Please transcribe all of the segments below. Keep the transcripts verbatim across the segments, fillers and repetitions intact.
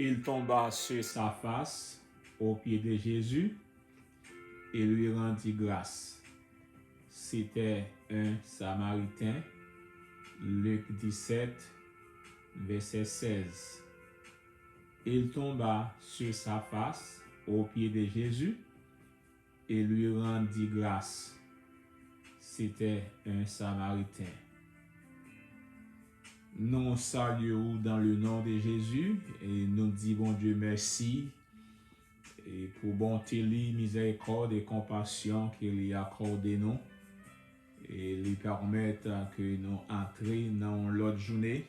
Il tomba sur sa face aux pieds de Jésus et lui rendit grâce. C'était un Samaritain. Luc dix-sept, verset seize. Il tomba sur sa face aux pieds de Jésus et lui rendit grâce. C'était un Samaritain. Nou salye ou dans le nom de Jésus e nou di Bondye mèsi e pou bonte li, mizèrikòd e konpasyon ke li akòde nou e li pèmèt ke nou antre nan yon lòt jounen.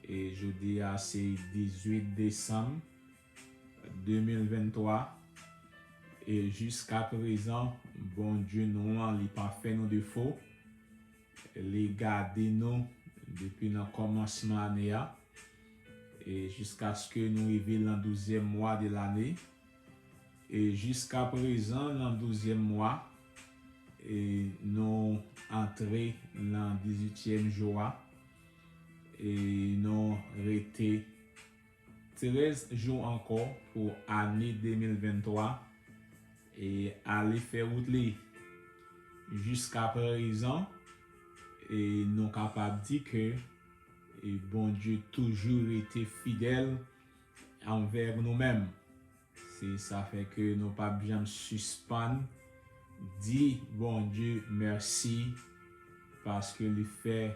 E jodi a se dizuit desanm de mil venntwa. E jiska prezan, Bondye nou an, li pa fè nou defo. Li gade nou depi nan kòmansman ane a e jiskaske nou rive nan douzyèm mwa de lane. E jiska prezan, nan douzyèm mwa, e nou antre nan dizuityèm jou a. E nou rete trèz jou ankò pou ane de mil venntwa e ale fè wout li. Jiska prezan, e nou kapab di ke e Bondye toujou rete fidèl anvè nou menm. Se sa fè ke nou p ap janm sispann di Bondye mèsi paske li fè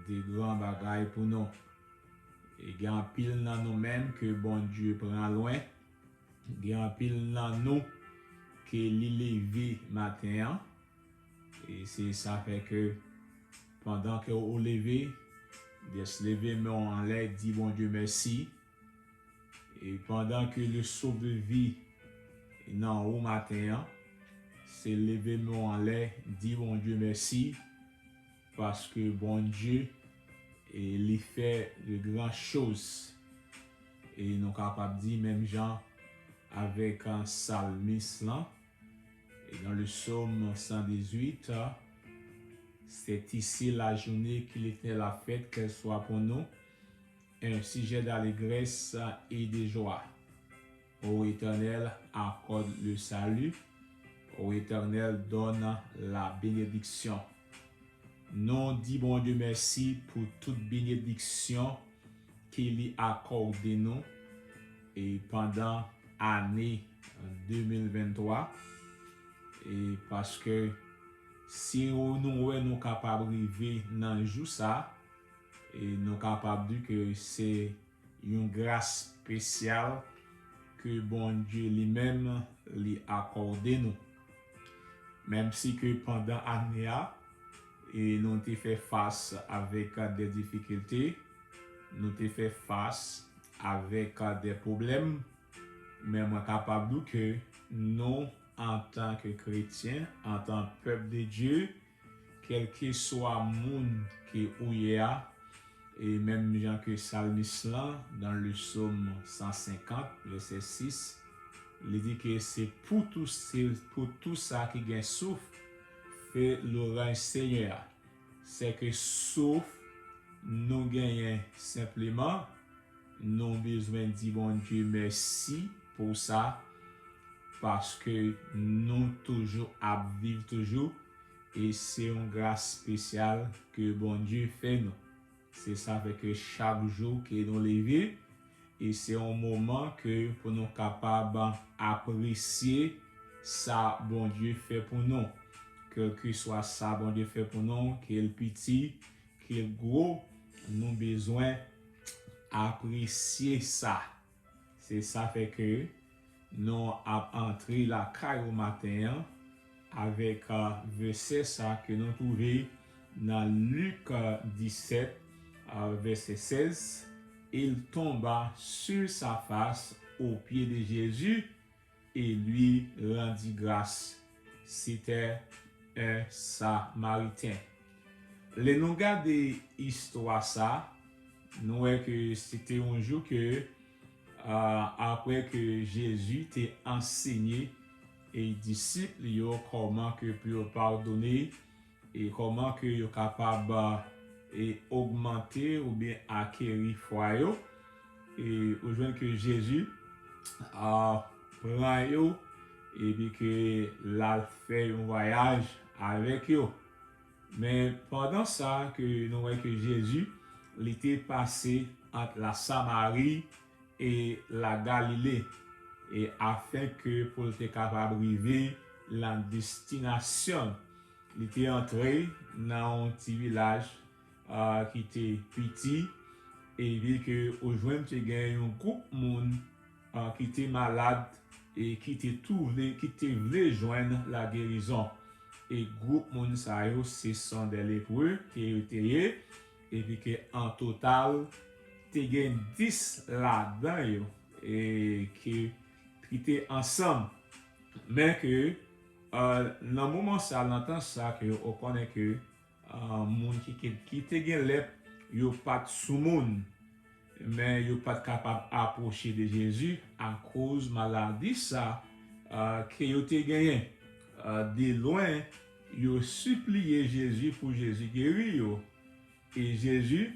de gran bagay pou nou. E gen anpil nan nou menm ke Bondye pran lwen. Gen anpil nan nou ke li leve maten an. E se sa fè ke pandan ke ou leve, jis leve men w anlè, di Bondye mèsi. E pandan ke le souffle de vie nan ou maten an, se leve men w anlè, di Bondye mèsi, paske Bondye, e li fè de gran choz. E nou kapab di menm jan avèk, a, salmis lan, et dans le psaume cent dix-huit, c'est ici la journée que l'Éternel a faite, qu'elle soit pour nous un sujet d'allégresse et de joie. Ô Éternel, accorde le salut. Ô Éternel, donne la bénédiction. Nou di Bondye mèsi pou tout benediksyon ke li akòde nou e pandan ane de mil venntwa. E paske si nou wè nou kapab rive nan jou sa, e nou kapab di ke se yon gras espesyal ke Bondye li menm li akòde nou. Menm si ke pandan ane a, e nou te fè fas avèk de difikilte, nou te fè fas avèk de pwoblèm, men mwen kapab di w ke nou, antanke kretyen, antan pèp de Dye, kèlkeswa moun ke ou ye a, e menm jan ke salmis lan, dans le psaume cent cinquante, verset six, li di ke se pou tou, se pou tou sa ki gen souf, fè lwanj Senyè a. Se ke souf nou genyen senpleman, nou bezwen di Bondye mèsi pou sa, paske nou toujou ap viv toujou, e se yon gras espesyal ke Bondye fè nou. Se sa fè ke chak jou ke nou leve, e se yon moman ke pou nou kapab apresye sa Bondye fè pou nou. Kèlkeswa sa Bondye fè pou nou, ke l piti, ke l gwo, nou bezwen apresye sa. Se sa fè ke nou ap antre lakay ou maten an avèk, a, vèsè sa ke nou twouve nan Lik, a, disèt, a, vèsè sèz. Il tomba sur sa face aux pieds de Jésus et lui rendit grâce. C'était un Samaritain. Lè nou gade istwa sa, nou wè ke se te yon jou ke, a, apre ke Jezi te ansenye e disip li yo kòman ke pou yo padone e kòman ke yo kapab, e ogmante oubyen akeri fwa yo. e ou jwenn ke Jezi a pran yo, epi ke l al fè yon vwayaj avèk yo. Men pandan sa ke nou wè ke Jezi, li te pase ant la Samari e la Galile, e afenke pou l te kapab rive la destinasyon. Li te antre nan yon ti vilaj a, ki te piti, epi ke ou jwenn te gen yon gwoup moun a, ki te malad e ki te tou vle, ki te vle jwenn lagerizon. E gwoup moun sa yo, se son de lepre ke yo te ye, epi ke an total, te gen dis ladan yo e ke, ki te ansanm. Men ke a, nan moman sa, nan tan sa, ke ou konnen ke a, moun ki, ki, ki te gen lèp, yo pa t sou moun, men yo pa t kapab apwoche de Jezi akoz maladi sa a, ke yo te genyen. A, de lwen, yo sipliye Jezi pou Jezi geri yo. E Jezi,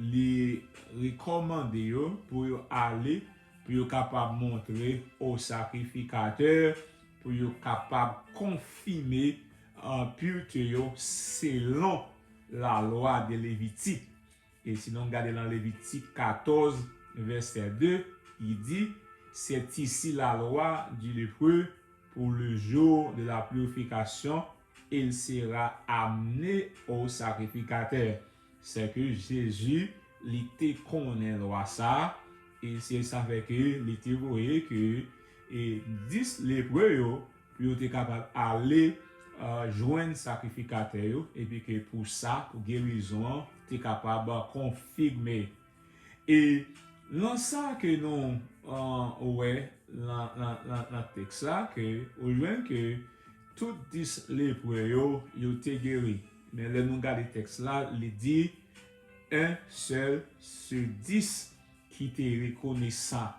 li rekòmande yo pou yo ale, pou yo kapab montre o sakrifikatè, pou yo kapab konfime a, purite yo selon lalwa de Levitik. E si nou gade nan Levitik katòz, vèsè de, li di, c'est ici la loi du lépreux pour le jour de la purification, il sera amené au sacrificateur. Se ke Jezi, li te konnen lwa sa a, e se sa fè ke li te voye ke e dis lepre yo, pou yo te kapab ale a, jwenn sakrifikatè yo, epi ke pou sa, pou gerizon an, te kapab konfime. E nan sa ke nou a, wè nan, nan, nan, nan tèks la, ke ou jwenn ke tout dis lepre yo, yo te geri. Men lè nou gade tèks la, li di, un seul sur dix ki te rekonesan.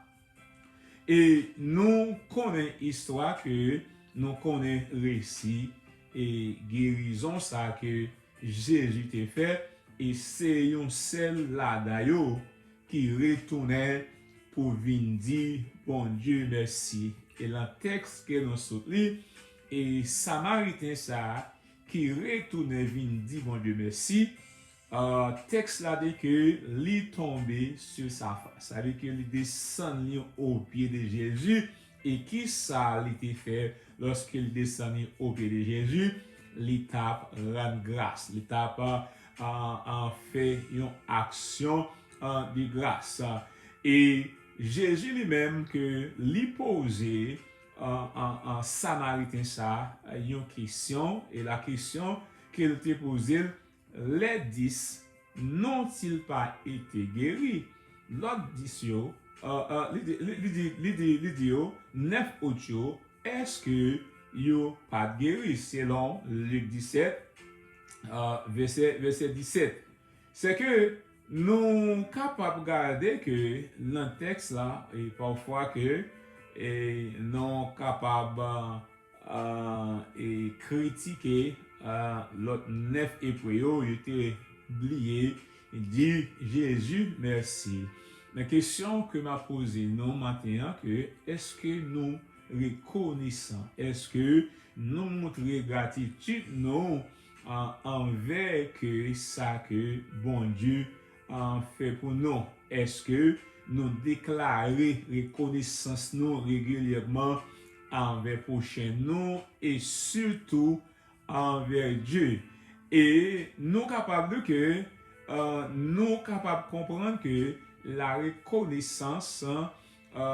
E nou konnen istwa ke, nou konnen resi e gerizon sa ke Jezi te fè, e se yon sèl ladan yo ki retounen pou vin di Bondye mèsi. E lan tèks ke nou sot li, e Samariten sa a ki retounen vin di Bondye mèsi, a, tèks la di ke li tonbe sou sa fas. Sa vle di ke li desann li o pye de Jezi. E ki sa li te fè lòske li desann li o pye de Jezi? Li t ap rann gras. Li t ap a, a, a, fè yon aksyon a, de gras. E Jezi li menm ke li poze a, a, a, Samariten sa a, yon kesyon, e la kesyon ke l te poze l, les dix n'ont-ils pas été guéris? Lòt dis yo, a, a, li di, li, li di, li di, li di yo, nèf ot yo, èske yo pa t geri? Selon Lik disèt, a, vèsè, vèsè disèt. Se ke nou kapab gade ke nan tèks la, e pafwa ke, e, nou kapab, a, e, kritike, a, lòt nèf lepre yo, yo te bliye di Jezi mèsi. Men kesyon ke m ap poze nou maten an, ke èske nou rekonesan? Èske nou montre gratitid nou a, anvè ke sa ke Bondye a, fè pou nou? Èske nou deklare rekonesans nou regilyèman anvè pwochen nou e sitou anvè Dye? E nou kapab di ke, a, nou kapab konprann ke la rekonesans, a,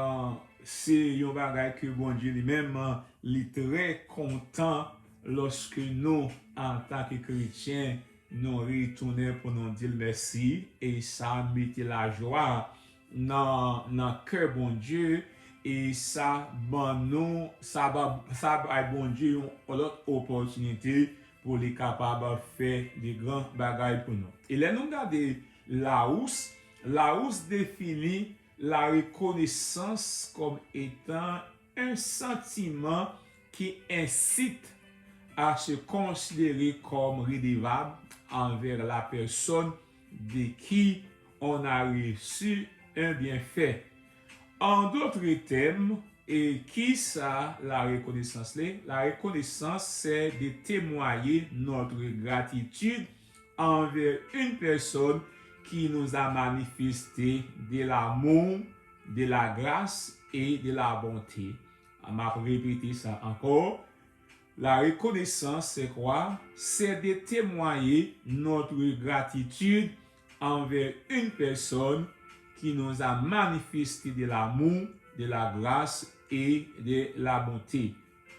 se yon bagay ke Bondye li menm, li trè kontan lòske nou, antanke kretyen, nou retounen pou nou di l mèsi, e sa mete lajwa nan, nan kè Bondye, e sa ban nou, sa ba, sa bay Bondye yon lòt opòtinite pou li kapab fè de gran bagay pou nou. E lè nou gade Larousse, Larousse defini la reconnaissance comme étant un sentiment qui incite à se considérer comme redevable envers la personne de qui on a reçu un bienfait. En d'autres termes, et qui ça, la reconnaissance, la reconnaissance, c'est de témoigner notre gratitude envers une pèsòn ki nou a manifeste de lamou, de la gras e de la bonte. M ap repete sa ankò. La reconnaissance, c'est quoi? C'est de témoigner notre gratitude envers une personne qui nous a manifesté de l'amour, de la grâce et de la bonté.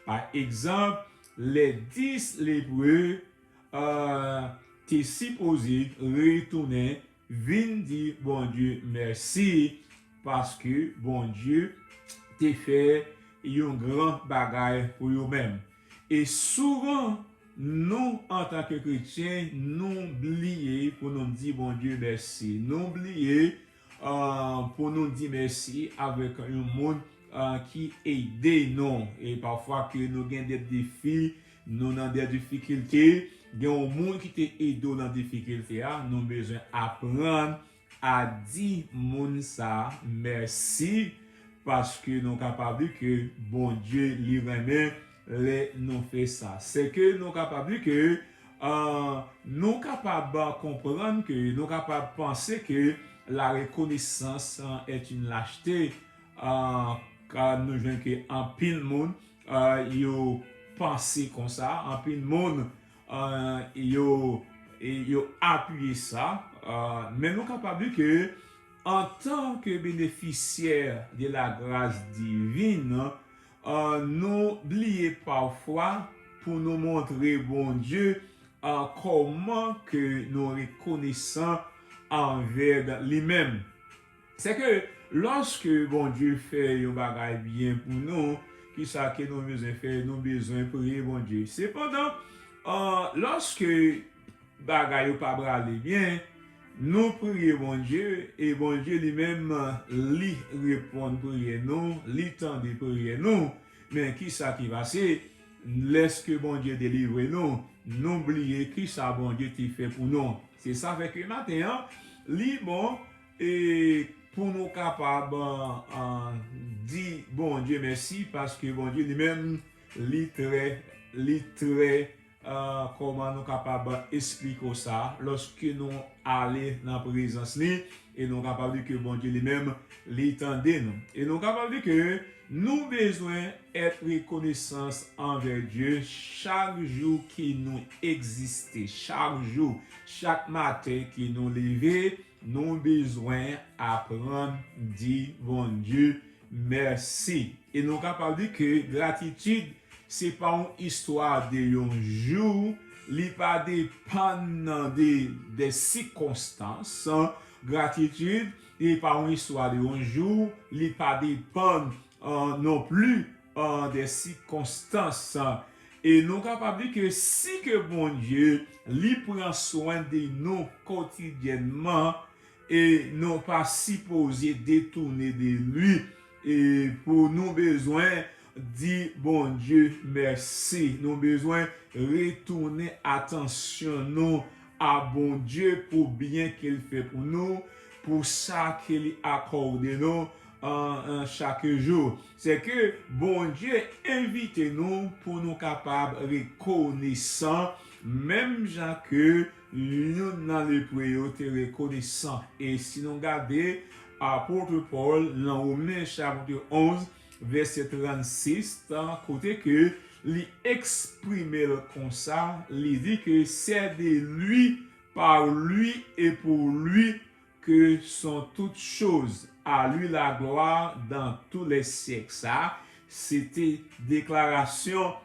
Pa egzanp, les dix lépreux euh, te sipoze retounen vin di Bondye mèsi paske Bondye te fè yon gran bagay pou yo menm. E souvan, nou, antanke kretyen, nou bliye pou nou di Bondye mèsi. Nou bliye uh, pou nou di mèsi avèk yon moun uh, ki ede nou. E pafwa ke nou gen de defi, nou nan de difikilte, gen yon moun ki te ede w nan difikilte a, nou bezwen aprann a di moun sa mèsi, paske nou kapab di ke Bondye li renmen lè nou fè sa. Se ke nou kapab di ke uh, nou kapab konprann ke nou kapab panse ke la reconnaissance uh, est une lâcheté. Uh, ka nou jwenn ke anpil moun uh, yo panse konsa, anpil moun uh, yo yo apiye sa. Uh, men nou kapab di ke antan ke benefisyè de la grâce divine, uh, nou bliye pafwa pou nou montre Bondye uh, kòman ke nou rekonesan anvè li menm. Se ke lòske Bondye fè yon bagay byen pou nou, kisa ke nou bezwen fè? Nou bezwen priye Bondye. Sepandan, uh, lòske bagay yo pa prale byen, nou priye Bondye, e Bondye li menm, li reponn priyè nou, li tande priyè nou. Men kisa ki pase? Lèske Bondye delivre nou, nou bliye kisa Bondye te fè pou nou. Se sa fè ke maten an, li bon e pou nou kapab uh, di Bondye mèsi, paske Bondye li menm li trè li trè uh, kòman nou kapab esplike w sa, lòske nou ale nan prezans li, e nou kapab di ke Bondye li menm li tande nou, e nou kapab di ke nou bezwen èt rekonesans anvè Dye chak jou ki nou egziste, chak jou, chak maten ki nou leve, nou bezwen aprann di Bondye mèsi. E nou kapab di ke gratitid se pa yon istwa de yon jou, li pa depann de, de sikonstans. Gratitid, li pa yon istwa de yon jou, li pa depann uh, non pli uh, de sikonstans. E nou kapab di ke si ke Bondye li pran swen de nou kotidyènman, e nou pa sipoze detounen de li, e pou nou bezwen di Bondye mèsi. Nou bezwen retounen atansyon nou a Bondye pou byen ke l fè pou nou, pou sa ke li akòde nou an, an chak jou. Se ke Bondye envite nou pou nou kapab rekonesan, menm jan ke youn nan lepre yo te rekonesan. E si nou gade apot Pòl nan Women chapit onz, vèsè trannsis, kote ke li eksprime l konsa, li di ke c'est de lui, par lui et pour lui que sont toutes choses. À lui la gloire dans tous les siècles. Sa, se te deklarasyon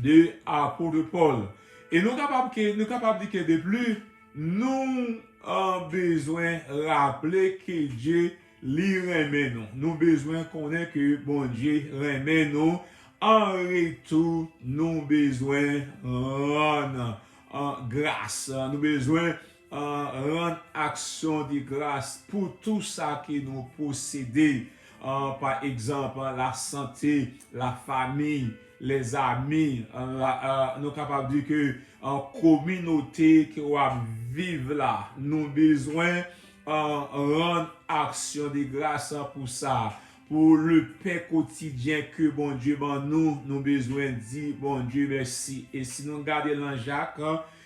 de apot Pòl. E nou kapab ke, nou kapab di ke de pli, nou uh, bezwen raple ke Dye li renmen nou. Nou bezwen konnen ke Bondye renmen nou. An retou, nou bezwen rann uh, gras. Nou bezwen uh, rann aksyon de gras pou tou sa ke nou posede. Uh, pa egzanp, lasante, lafami, lèzami, uh, la, uh, nou kapab di ke uh, kominote ke w ap viv la, nou bezwen rann aksyon de gras pou sa, pou lepè kotidyen ke Bondye ban nou, nou bezwen di Bondye mèsi. E si nou gade lan Jak,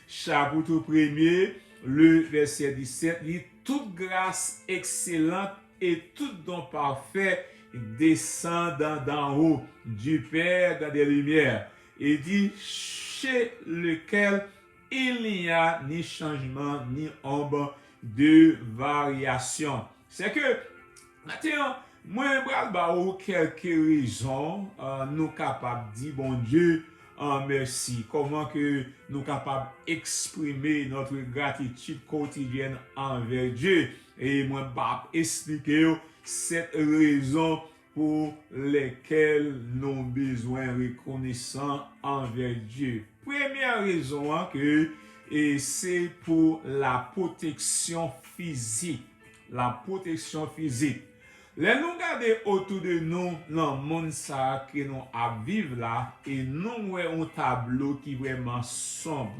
chapit premye, le vèsè disèt, li, tout gras ekselan e tout don pafè desann d'en haut, du Père des lumières, et dit, chez lequel il n'y a ni changement, ni ombre de variation. Se ke, maten an, mwen pral ba ou kèlke rezon, euh, nou kapab di Bondye, euh, mèsi. Kòman ke nou kapab eksprime notre gratitude quotidienne envè Dye? E mwen p ap eksplike w sèt rezon pou lèkèl nou bezwen rekonesan anvè Dye. Premyè rezon an ke, e se pou la pwoteksyon fizik. La pwoteksyon fizik. Lè nou gade otou de nou nan monn sa a ke nou ap viv la, e nou wè yon tablo ki vrèman sonb.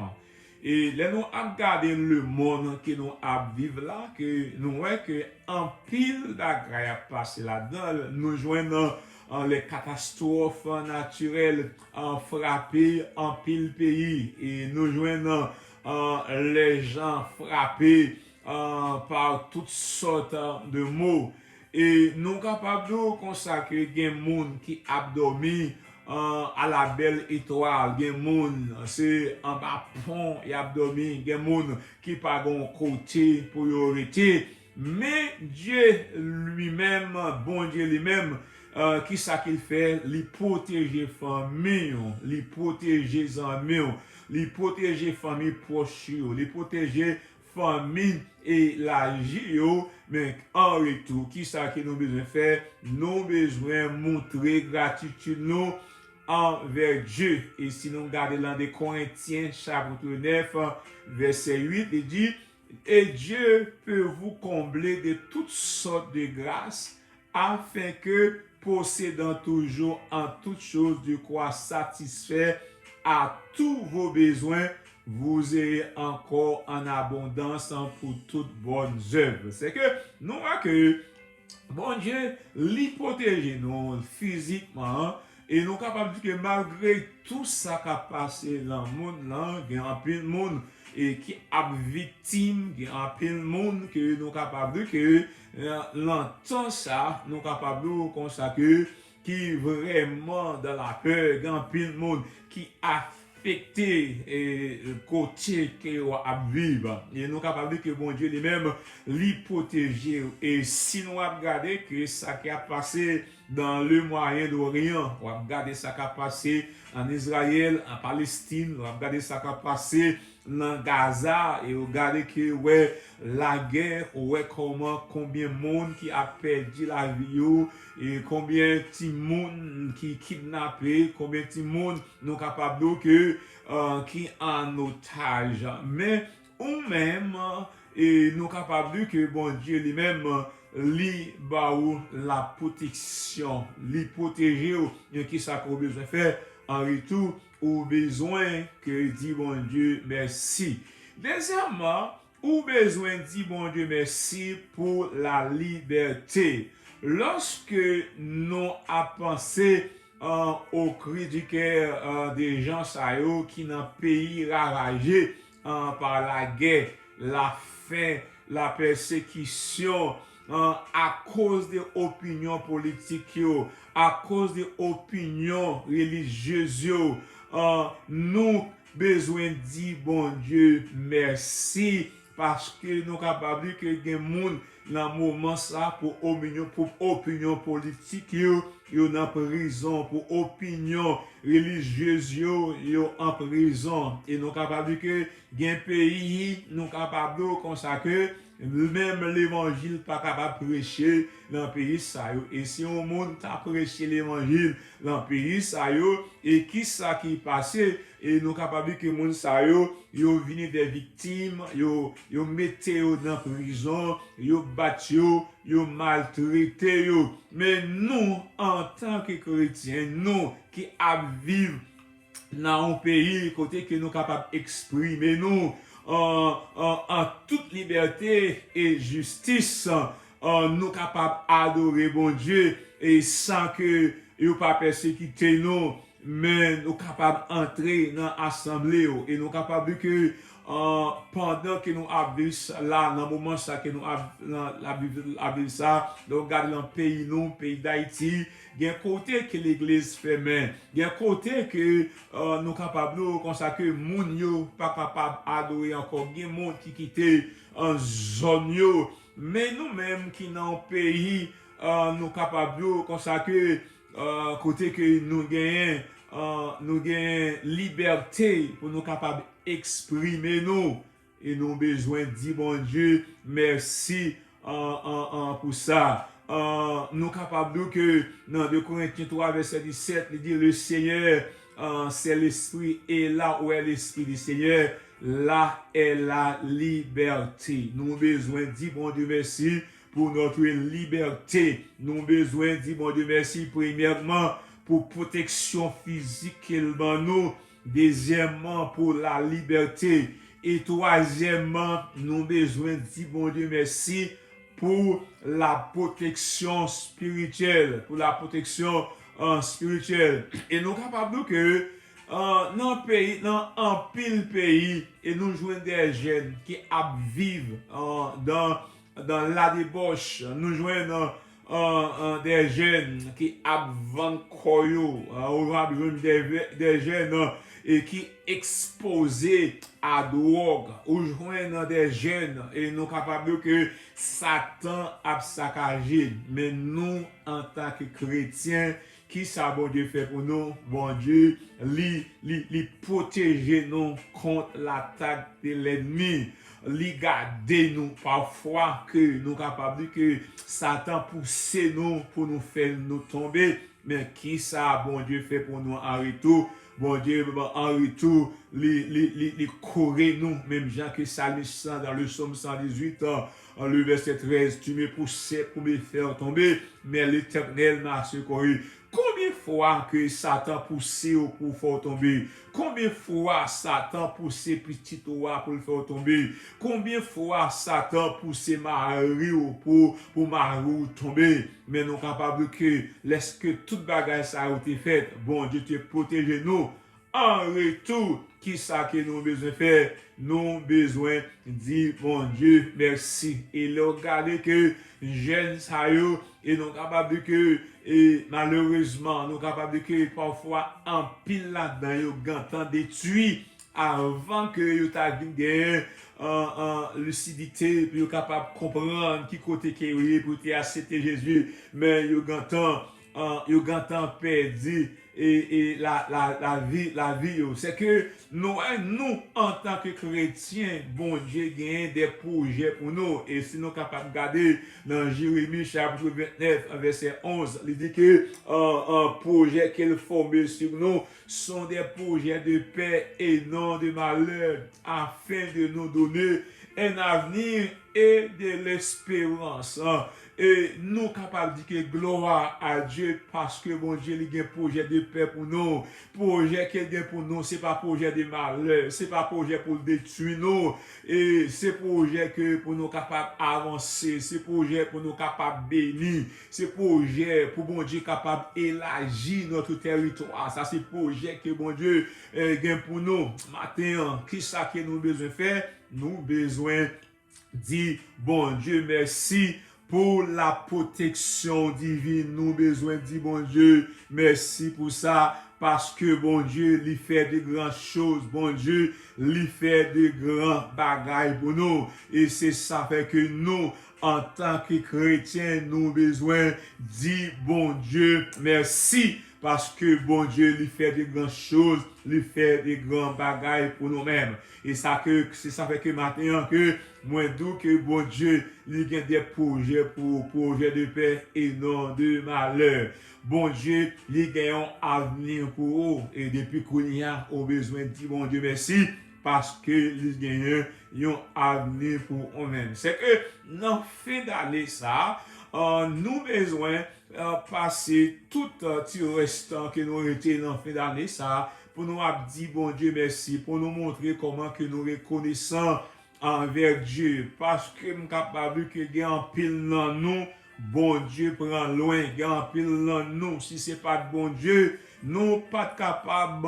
E lè nou ap gade lemonn ke nou ap viv la, ke nou wè ke anpil bagay ap pase ladan l, nou jwenn, euh, lè katastwòf natirèl, euh, frape anpil peyi, e nou jwenn, euh, lè jan frape, euh, pa tout sòt, euh, de mo. E nou kapab di w konsa ke gen moun ki ap dòmi, euh, à la belle étoile, gen moun se anba pon y ap dòmi, gen moun ki pa gen yon kote pou yo rete. Men Dye li menm, Bondye li menm, euh, kisa ke l fè? Li pwoteje fanmi w, li pwoteje zanmi w, li pwoteje fanmi pwòch yo, li pwoteje fanmi elaji yo. Men an retou, kisa ke nou bezwen fè? Nou bezwen montre gratitid nou anvè Dye. E si nou gade lan de Korentyen, chapit nèf, vèsè uit, li di, et Dieu peut vous combler de toutes sortes de grâces, afin que, possédant toujours en toutes choses de quoi satisfaire à tous vos besoins, vous ayez encore en abondance pour toutes bonnes œuvres. Se ke nou wè ke Bondye, li pwoteje nou fizikman, e nou kapab di ke malgre tou sa k ap pase nan monn lan, gen anpil moun, e ki ap viktim, gen anpil moun ke nou kapab di ke, eh, nan tan sa, nou kapab di w konsa ke ki vrèman dan lapè, gen anpil moun ki afekte, e, kote ke yo ap viv. E nou kapab di ke Bondye li menm, li pwoteje w. E si nou ap gade ke sa ki ap pase dans le Moyen-Orient, w ap gade sa k ap pase an Izrayèl, an Palestin, w ap gade sa k ap pase nan Gaza, e w gade ke wè lagè, ou wè kòman konbyen moun ki ap pèdi lavi yo, e konbyen timoun ki kidnape, konbyen timoun nou kapab di w ke, euh, ki an otaj. Men ou menm, e nou kapab di ke Bondye li menm, li ba ou la pwoteksyon, li pwoteje w. Men kisa ke w bezwen fè an retou? Ou bezwen ke di Bondye mèsi. Dezyèmman, ou bezwen di Bondye mèsi pou la libète. Lòske nou ap panse, euh, au cri du cœur, euh, de jan sa yo ki nan peyi ravaje, euh, pa lagè, lafen, la pèsekisyon, euh, akoz de opinyon politik yo, akoz de opinyon relijyez yo, euh, nou bezwen di Bondye mèsi, paske nou kapab di ke gen moun nan moman sa pou opinyon, pou opinyon politik yo, yo nan prizon, pou opinyon relijyez yo, yo an prizon. E nou kapab di ke gen peyi, nou kapab di w konsa ke menm levanjil pa kapab preche nan peyi sa yo. E si yon moun ta preche levanjil nan peyi sa yo, e kisa ki pase? E nou kapab di ke moun sa yo, yo vini dè viktim, yo, yo mete yo nan prizon, yo bat yo, yo maltrete yo. Men nou, antanke kretyen, nou ki ap viv nan yon peyi kote ke nou kapab eksprime nou, an, an, an tout libète e jistis, an, nou kapab adore Bondye e san ke yo pa pèsekite nou, men nou kapab antre nan asanble yo e nou kapab di ke, an, pandan ke nou ap viv s-, la, nan moman sa ke nou ap, nan, ap viv, ap viv sa, lè w gade nan peyi nou, peyi Dayiti, gen kote ke legliz fèmen, gen kote ke, an, nou kapab di w konsa ke moun yo pa kapab adore ankò, gen moun ki kite, an, zòn yo, men nou menm ki nan yon peyi, an, nou kapab di w konsa ke, an, kote ke nou genyen, an, nou genyen libète pou nou kapab eksprime nou. E nou bezwen di Bondye mèsi, an, an, an, pou sa. An, nou kapab di ke nan de Korentyen twa vèsè disèt, li di, Le Seigneur, an, c'est l'Esprit, et là où est l'Esprit du Seigneur, là est la liberté. Nou bezwen di Bondye mèsi pour notre liberté. Nou bezwen di Bondye mèsi, premyèman, pou pwoteksyon fizik ke l ban nou, dezyèmman, pou la libète, e twazyèmman, nou bezwen di Bondye mèsi pou la pwoteksyon espirityèl, pou la pwoteksyon, an, espirityèl. E nou kapab di ke, an, nan peyi, nan anpil peyi, e nou jwenn de jèn ki ap viv, an, dan, dan la debòch. Nou jwenn, an, an, an, de jèn ki ap vann kò yo, an, ou ap jwenn de, de jèn, an, e ki ekspoze a dwòg. Ou jwenn, an, de jèn, e nou kapab di ke Satan ap sakaje. Men nou, antanke kretyen, kisa Bondye fè pou nou? Bondye, li, li, li pwoteje nou kont latak de lènmi. Li gade nou. Pafwa ke nou kapab di ke Satan pouse nou pou nou fè nou tonbe. Men kisa Bondye fè pou nou an retou? Bondye, an retou, li, li, li, li kore nou, menm jan ke salmis lan, dans le psaume cent dix-huit, an, an, le verset treize, Tu me poussais pour me faire tomber, mais l'Éternel m'a secouru. Konbyen fwa ke Satan pouse w pou fè w tonbe? Konbyen fwa Satan pouse pitit ou a pou l fè w tonbe? Konbyen fwa Satan pouse mari w pou, pou mari w tonbe? Men nou kapab di ke lèske tout bagay sa yo te fèt, Bondye te pwoteje nou. An retou, kisa ke nou bezwen fè? Nou bezwen di Bondye mèsi. E lè w gade ke jèn sa yo, e nou kapab di ke, e malerezman, nou kapab di ke pafwa anpil ladan yo gentan detwi avan ke yo ta vin genyen, an, an, lisidite pou yo kapab konprann ki kote ke yo ye pou yo te aksepte Jezi. Men yo gentan, an, yo gentan pèdi e, e la, la, lavi, lavi yo. Se ke nou wè, nou, antanke kretyen, Bondye genyen de pwojè pou nou. E si nou kapab gade nan Jeremi chapit vennèf, vèsè onz, li di ke, an, an, pwojè ke l fòme sou nou sont des projets de paix et non de malheur, afin de nous donner un avenir et de l'espérance. E nou kapab di ke glwa a Dye, paske Bondye li gen pwojè de pè pou nou. Pwojè ke l gen pou nou, se pa pwojè de malè, se pa pwojè pou l detwi nou. E se pwojè ke pou nou kapab avanse, se pwojè pou nou kapab beni, se pwojè pou Bondye kapab elaji notre territoire. Sa se pwojè ke Bondye, eh, gen pou nou. Maten an, kisa ke nou bezwen fè? Nou bezwen di Bondye mèsi pou la pwoteksyon divin. Nou bezwen di Bondye mèsi pou sa, paske Bondye li fè de gran choz, Bondye li fè de gran bagay pou nou. E se sa fè ke nou, antanke kretyen, nou bezwen di Bondye mèsi, paske Bondye li fè de gran choz, li fè de gran bagay pou nou menm. E sa ke, se sa fè ke maten an ke mwen di w ke Bondye li gen de pwojè pou ou, pwojè de pè e non de malè. Bondye li gen yon avni pou ou, e depi kounye a, ou bezwen di Bondye mèsi, paske li genyen yon avni pou ou menm. Se ke nan fen dane sa, nou bezwen pase tout ti rès tan ke nou rete nan fen dane sa a, pou nou ap di Bondye mèsi, pou nou montre kòman ke nou rekonesan anvè Dye, paske m kapab di ke gen anpil nan nou, Bondye pran lwen, gen anpil nan nou, si se pa t Bondye, nou pa t kapab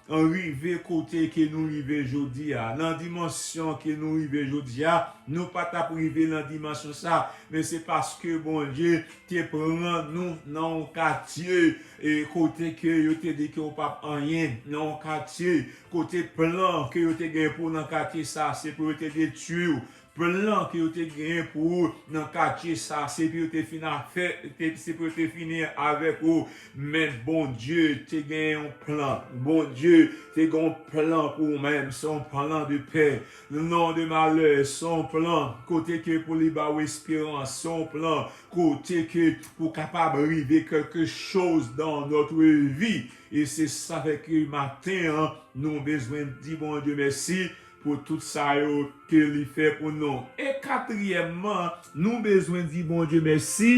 rive kote ke nou rive jodi a, nan dimansyon ke nou rive jodi a, nou pa t ap rive nan dimansyon sa, men se paske Bondye te pran nou nan yon katye, e kote ke yo te di ke w p ap anyen, nan yon katye kote plan ke yo te gen pou w nan katye sa, se pou yo te detwi w. Plan ke yo te gen pou ou nan katye sa, se pou yo te fin afè, se pou yo te fini avèk ou. Men Bondye te gen yon plan. Bondye te gen yon plan pou ou menm. Se yon plan de pè, non de malè. Se yon plan kote ke pou li ba w esperans. Se yon plan kote ke pou kapab rive quelque chose dans notre vie. E se sa fè ke maten an, nou bezwen di Bondye mèsi pou tout sa yo ke li fè pou nou. E katriyèmman, nou bezwen di Bondye mèsi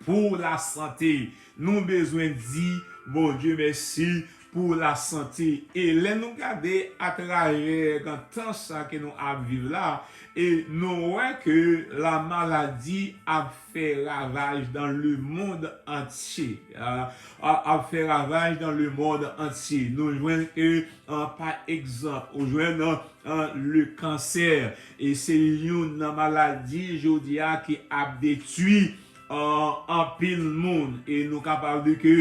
pou lasante. Nou bezwen di Bondye mèsi pou lasante. E lè nou gade atravè tan sa ke nou ap viv la, e nou wè ke lamaladi ap fè ravaj dans le monde entier. A, a, ap fè ravaj dans le monde entier. Nou jwenn ke, an, pa egzanp, ou jwenn, an, an, le kansè, e se youn nan maladi jodi a ki ap detwi, an, anpil moun. E nou kapab di ke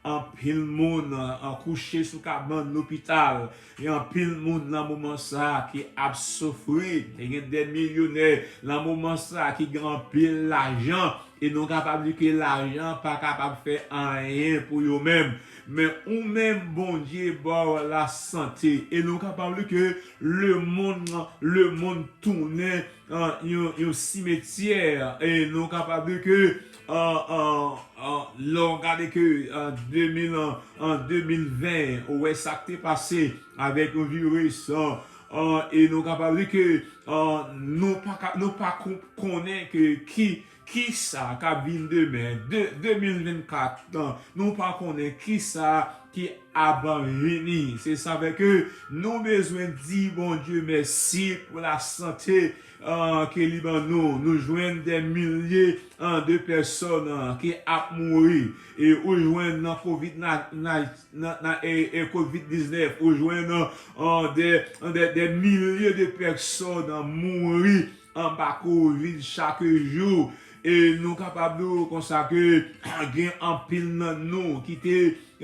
anpil moun, an, kouche sou kabann lopital. Gen anpil moun nan moman sa a ki ap soufri. E gen de milyonè nan moman sa a ki gen anpil lajan. E nou kapab di ke lajan pa kapab fè anyen pou yo menm. Men ou menm, Bondye ba w lasante. E nou kapab di ke lemonn, lemonn tounen, an, yon, yon simetyè. E nou kapab di ke, an, an, an, lè w gade ke, an, de mil, an, an de mil ven, ou wè sa k te pase avèk yon viris, an, an, e nou kapab di ke, an, nou pa ka, nou pa kon-, konnen ke ki, kisa k ap vin demen, de, de mil vennkat, an, nou pa konnen kisa ki ap vini. Se sa fè ke nou bezwen di Bondye mèsi pou lasante, an, ke li ban nou. Nou jwenn de milye, an, de pèsòn, an, ki ap mouri. E ou jwenn nan kovid na-, na-, nan, nan, e, e kovid diznèf, ou jwenn, an, de, de, de milye de pèsòn, an, mouri anba kovid chak jou. E nou kapab di w konsa ke gen anpil nan nou ki te,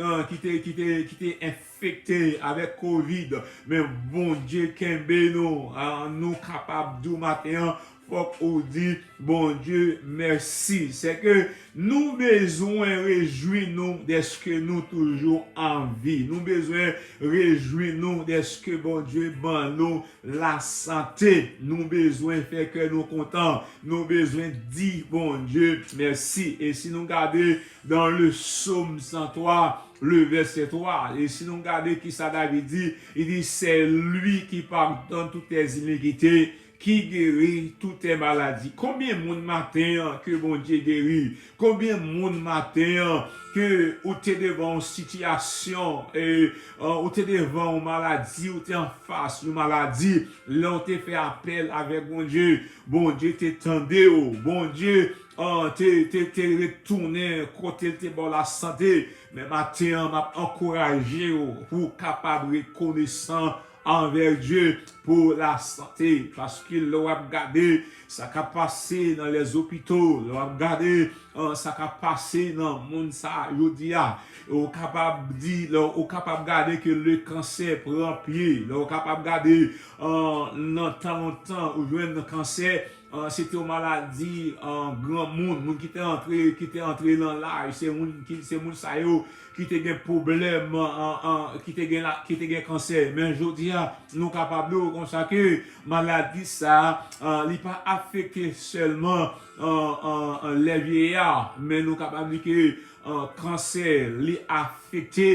an, ki te, ki te, ki te enfekte avèk kovid. Men Bondye kenbe nou. An, nou kapab di w maten an, fòk ou di Bondye mèsi. Se ke nou bezwen rejwi nou dèske nou toujou an vi. Nou bezwen rejwi nou dèske Bondye ban nou lasante. Nou bezwen fè kè nou kontan. Nou bezwen di Bondye mèsi. E si nou gade dans le psaume cent trois, le verset trois, e si nou gade kisa David di, li di, c'est lui qui pardonne toutes tes iniquités, qui guérit toutes tes maladies. Konbyen moun maten an ke Bondye geri? Konbyen moun maten an ke ou te devan yon sitiyasyon, e, e, ou te devan yon maladi, ou te anfas yon maladi, lè w te fè apèl avèk Bondye, Bondye te tande w, Bondye, e, te, te, te retounen kote l te ba w lasante. Men maten an, m ap ankouraje w pou w kapab rekonesan anvè Dye pou lasante. Paske lè w ap gade sa k ap pase nan lèzopito, lè w ap gade, e, sa k ap pase nan mond sa a jodi a, ou kapab di, lè w kapab gade ke le kansè pran pye, lè w kapab gade, e, nan tan lontan, ou jwenn kansè, e, se te yon maladi, e, granmoun, moun ki te antre, ki te antre nan laj, se moun ki, se moun sa yo ki te gen pwoblèm, an, an, ki te gen la, ki te gen kansè. Men jodi a, nou kapab di w konsa ke maladi sa a, an, li pa afekte sèlman, an, an, an, lè vyeya, men nou kapab di ke, an, kansè, li afekte,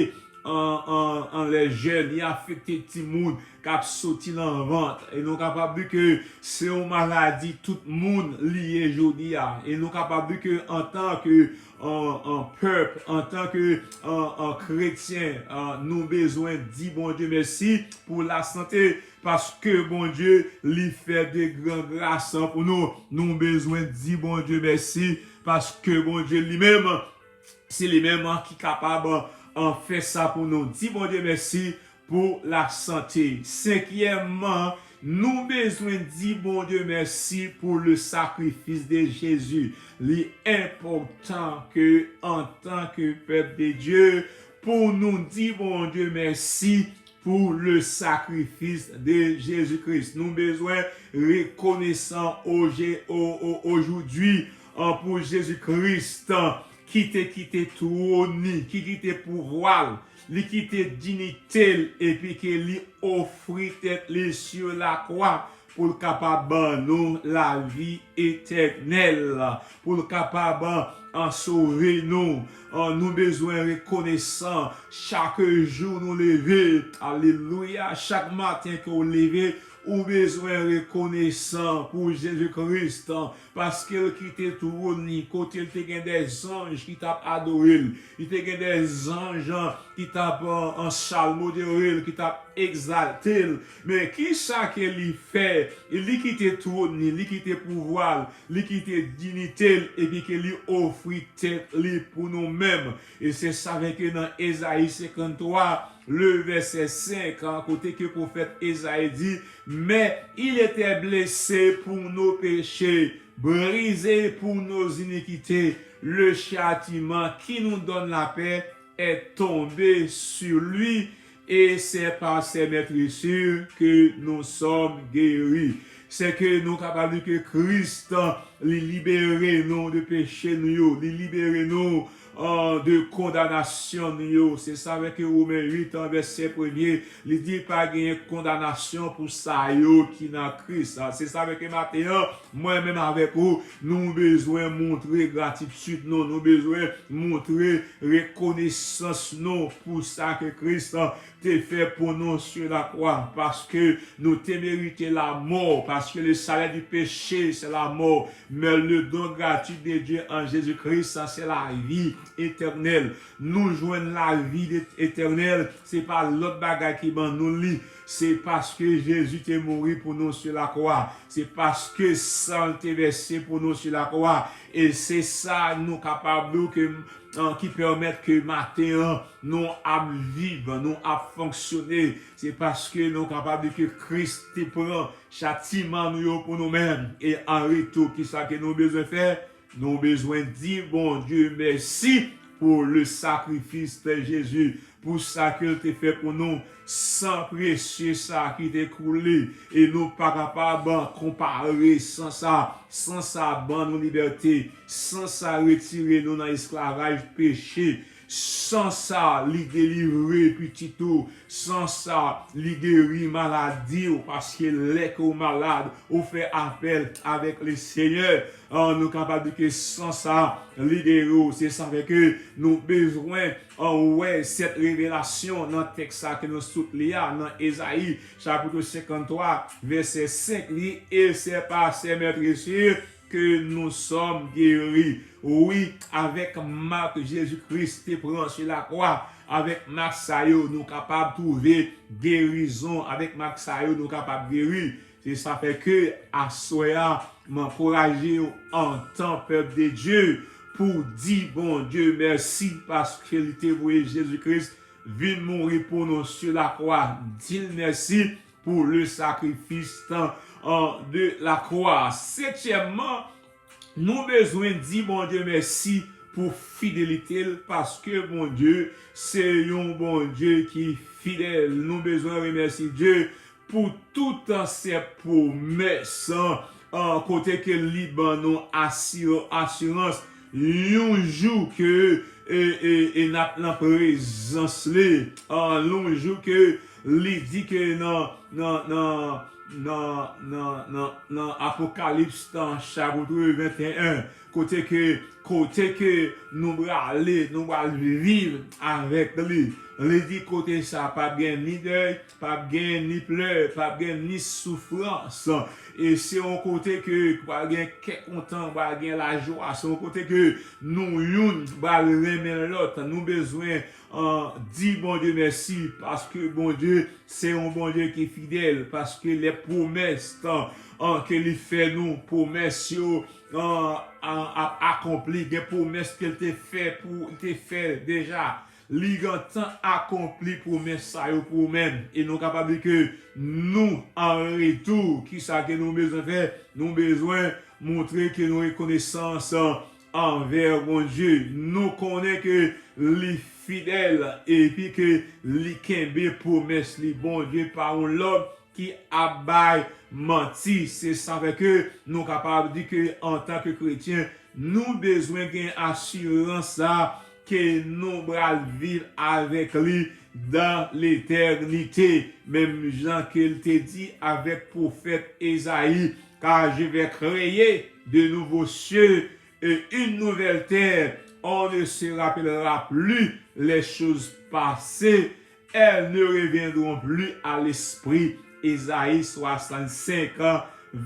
an, an, anlè jèn, li afekte timoun k ap soti nan vant. E nou kapab di ke se yon maladi tout moun li ye jodi a. E nou kapab di ke antanke an, an pèp, antanke an, an kretyen, an, nou bezwen di Bondye mèsi pou lasante, paske Bondye li fè de gran gras pou nou. Nou bezwen di Bondye mèsi, paske Bondye li menm, se li menm ki kapab an, fè sa pou nou. Di Bondye mèsi pou lasante. Senkyèmman, nou bezwen di Bondye mèsi pou le sacrifice de Jésus. Li enpòtan ke, antanke pèp de Dye, pou nou di Bondye mèsi pou le sacrifice de Jésus-Christ. Nou bezwen rekonesan oje-, o-, o-, ojodi, an, pou Jezi Kris, an, ki te kite twòn li, ki kite pouvwa l, li kite diyite l, epi ke li ofri tèt li sou lakwa pou l kapab ban nou lavi etènèl, pou l kapab, an, sove nou. An, nou bezwen rekonesan chak jou nou leve. Alelouya! Chak maten ke w leve, ou bezwen rekonesan pou Jezi Kris, an, paske l kite twòn li kote l te gen de zanj ki t ap adore l. Li te gen de zanj, an, ki t ap, an, an salmodere l, ki t ap egzalte l. Men kisa ke li fè? Li kite twòn li, li kite pouvwa l, li kite diyite l, epi ke li ofri tèt li pou nou menm. E se sa fè ke nan Ezayi senkanntwa, le vèsè senk, an, kote ke pwofèt Ezayi di, mais il était blessé pour nos péchés, brisé pour nos iniquités. Le châtiment qui nous donne la paix est tombé sur lui, et c'est par ses meurtrissures que nous sommes guéris. Se ke nou kapab di ke Kris, li libere nou de peche nou yo, li libere nou, an, de kondanasyon nou yo. Se sa fè ke Women uit an vèsè premye, li di pa genyen kondanasyon pou sa yo ki nan Kris. Se sa fè ke maten an, mwen menm avèk ou, nou bezwen montre gratitid nou, nou bezwen montre rekonesans nou pou sa ke Kris te fè pou nou sou lakwa, paske nou te merite lamò, paske le salaire du péché, c'est la mort, mais le don gratuit de Dieu en Jésus-Christ, sa se lavi etènèl. Nou jwenn lavi de-, etènèl, se pa lòt bagay ki ban nou li, se paske Jezi te mouri pou nou sou lakwa, se paske san l te vèse pou nou sou lakwa, e se sa nou kapab di w ke, an, ki pèmèt ke maten an, nou ap viv, nou ap fonksyone, se paske nou kapab di ke Kris te pran chatiman nou yo pou nou menm. E an retou, kisa ke nou bezwen fè? Nou bezwen di Bondye mèsi pou le sacrifice de Jésus, pou sa ke l te fè pou nou, san presye sa ki te koule, e nou pa kapab konpare san sa. San sa ban nou libète, san sa retire nou nan esklavaj peche, san sa li delivre pitit ou, san sa li geri maladi w, paske lè ke w malad, ou fè apèl avèk le Senyè. An, nou kapab di ke san sa li geri w. Se sa fè ke nou bezwen, an, wè sèt revelasyon nan tèks sa ke nou sot li a, nan Ezayi, chapit senkanntwa, vèsè senk, li, et c'est par ses meurtrissures que nous sommes guéris. Wi, avèk mak Jezi Kris te pran sou lakwa, avèk mak sa yo, nou kapab twouve gerizon. Avèk mak sa yo, nou kapab geri. Se sa fè ke aswè a, m ankouraje w antan pèp de Dye pou di Bondye mèsi paske li te voye Jezi Kris vin mouri pou nou sou lakwa. Di l mèsi pou le sacrifice, an, de la croix. Setyèmman, nou bezwen di Bondye mèsi pou fidelite l, paske Bondye se yon Bondye ki fidèl. Nou bezwen remèsye Dye pou tout se pwomès, an, kote ke li ban nou asir-, asirans yon jou ke, e, e, e n ap nan prezans li, an, yon jou ke li di ke nan, nan, nan, nan, nan, nan, nan Apokalips, nan chapit venteyen, kote ke, kote ke nou prale, nou pral viv avèk li. Li di kote sa p ap gen ni dèy, p ap gen ni plè, p ap gen ni soufrans. E se yon kote ke pral gen kè kontan, pral gen lajwa. Se yon kote ke nou youn pral renmen lòt. Nou bezwen di Bondye mèsi paske Bondye se yon Bondye ki fidèl, paske lè pwomès ke li fè nou, pwomès yo ap akonpli. Gen pwomès ke l te fè pou, li te fè deja. Li gentan akonpli pwomès sa yo pou ou menm. E nou kapab di ke nou, an retou, kisa ke nou bezwen fè? Nou bezwen montre ke nou rekonesan anvè Bondye. Nou konnen ke li fidèl epi ke li kenbe pwomès li. Bondye pa yon lòm ki ap bay manti. Se sa fè ke nou kapab di ke antanke kretyen, nou bezwen gen asirans sa ke nou pral viv avèk li dan letènite, menm jan ke l te di avèk pwofèt Ezayi, car je vais créer de nouveaux cieux et une nouvelle terre. On ne se rappellera plus les choses passées, elles ne reviendront plus à l'esprit. Ezayi swasannsenk,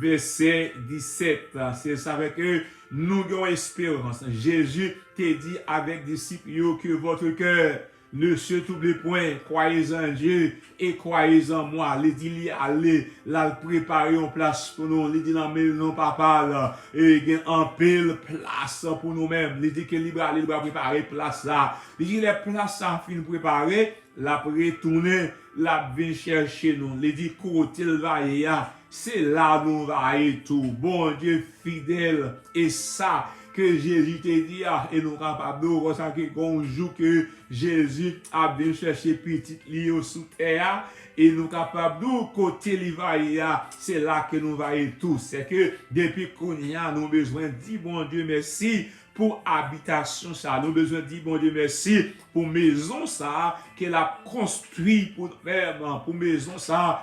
vèsè disèt. Se sa fè ke nou gen yon esperans. Jezi te di avèk disip yo, que votre cœur ne se trouble point, croyez en Dieu et croyez en moi. Li di li ale, l al prepare yon plas pou nou. Li di nan men nou Papa l, e gen anpil plas pou nou menm. Li di ke li prale, li pral prepare plas la. Li di lè plas sa fin prepare, l ap retounen, l ap vin chèche nou. Li di kote l va ye a, se la nou va ye tou. Bondye fidèl, e sa ke Jezi te di a, e nou kapab di w konsa ke gon jou ke Jezi ap vin chèche pitit li yo sou tè a, e nou kapab di w kote li va ye a, se la ke nou va ye tou. Sèke depi kounye a, nou bezwen di Bondye mèsi pou abitasyon sa. Nou bezwen di Bondye mèsi pou mezon sa ke l ap konstwi pou nou menm, pou mezon sa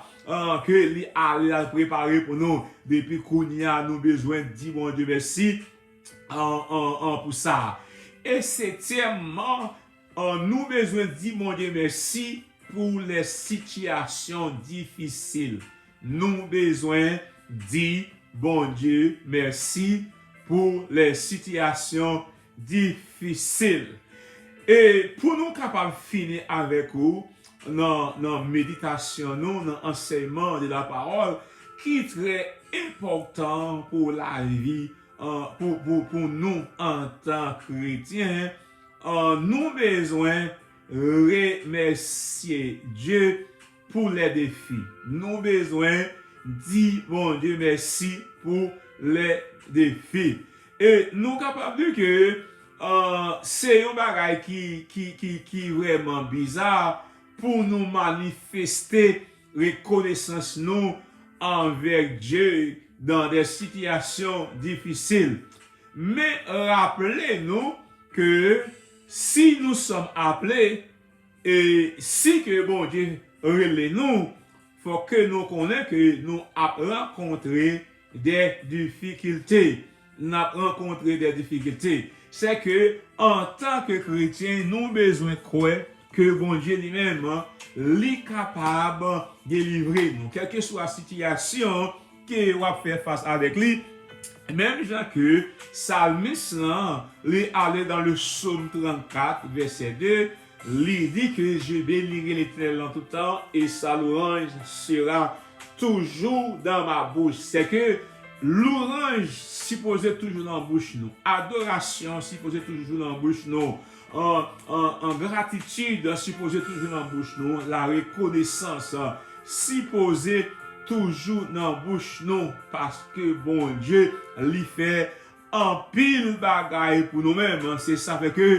ke li ale al prepare pou nou. Depi kounye a, nou bezwen di Bondye mèsi pou sa. E setyèmman, nou bezwen di Bondye mèsi pou lè sitiyasyon difisil. Nou bezwen di Bondye mèsi pou lè sitiyasyon difisil. E pou nou kapab fini avèk ou nan, nan meditasyon nou, nan ansèyman de la pawòl, ki trè enpòtan pou lavi, pou, pou, pou nou antan kretyen, nou bezwen remèsye Dye pou lè defi. Nou bezwen di Bondye mèsi pou lè defi. E nou kapab di ke se yon bagay ki, ki, ki, ki vrèman biza pou nou manifeste rekonesans nou anvè Dye dan de sitiyasyon difisil. Men raple nou ke si nous sommes appelés, e si ke Bondye rele nou, fò ke nou konnen ke nou ap rankontre de difikilte. N ap rankontre de difikilte. Sèke, antanke kretyen, nou bezwen kwè ke Bondye li menm, li kapab delivre nou. Kèlkeswa sitiyasyon ke w ap fè fas avèk li, menm jan ke salmis lan, li ale dan le Sòm trannkat, vèsè de, li di ke je bénirai l'Éternel en tout temps et sa louange sera toujours dans ma bouche. Sèke lwanj sipoze toujou nan bouch nou. Adorasyon sipoze toujou nan bouch nou. An, an, an gratitid sipoze toujou nan bouch nou. La rekonesans sipoze toujou nan bouch nou. Paske Bondye, li fè anpil bagay pou nou menm. Se sa fè ke,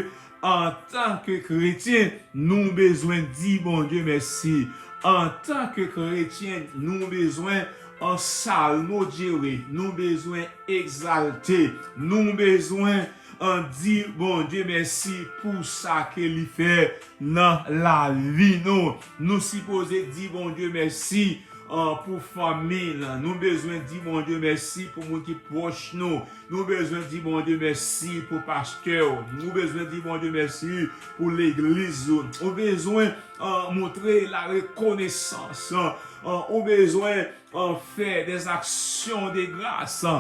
antanke kretyen, nou bezwen di Bondye mèsi. Antanke kretyen, nou bezwen an salmodyere, nou bezwen egzalte, nou bezwen an di Bondye mèsi pou sa ke li fè nan lavi nou. Nou sipoze di Bondye mèsi an, pou fanmi l. Nou bezwen di Bondye mèsi pou moun ki pwòch nou. Nou bezwen di Bondye mèsi pou pastè w. Nou bezwen di Bondye mèsi pou legliz ou. Ou bezwen, an, montre la rekonesans. An, ou bezwen, an, fè des actions de grâce.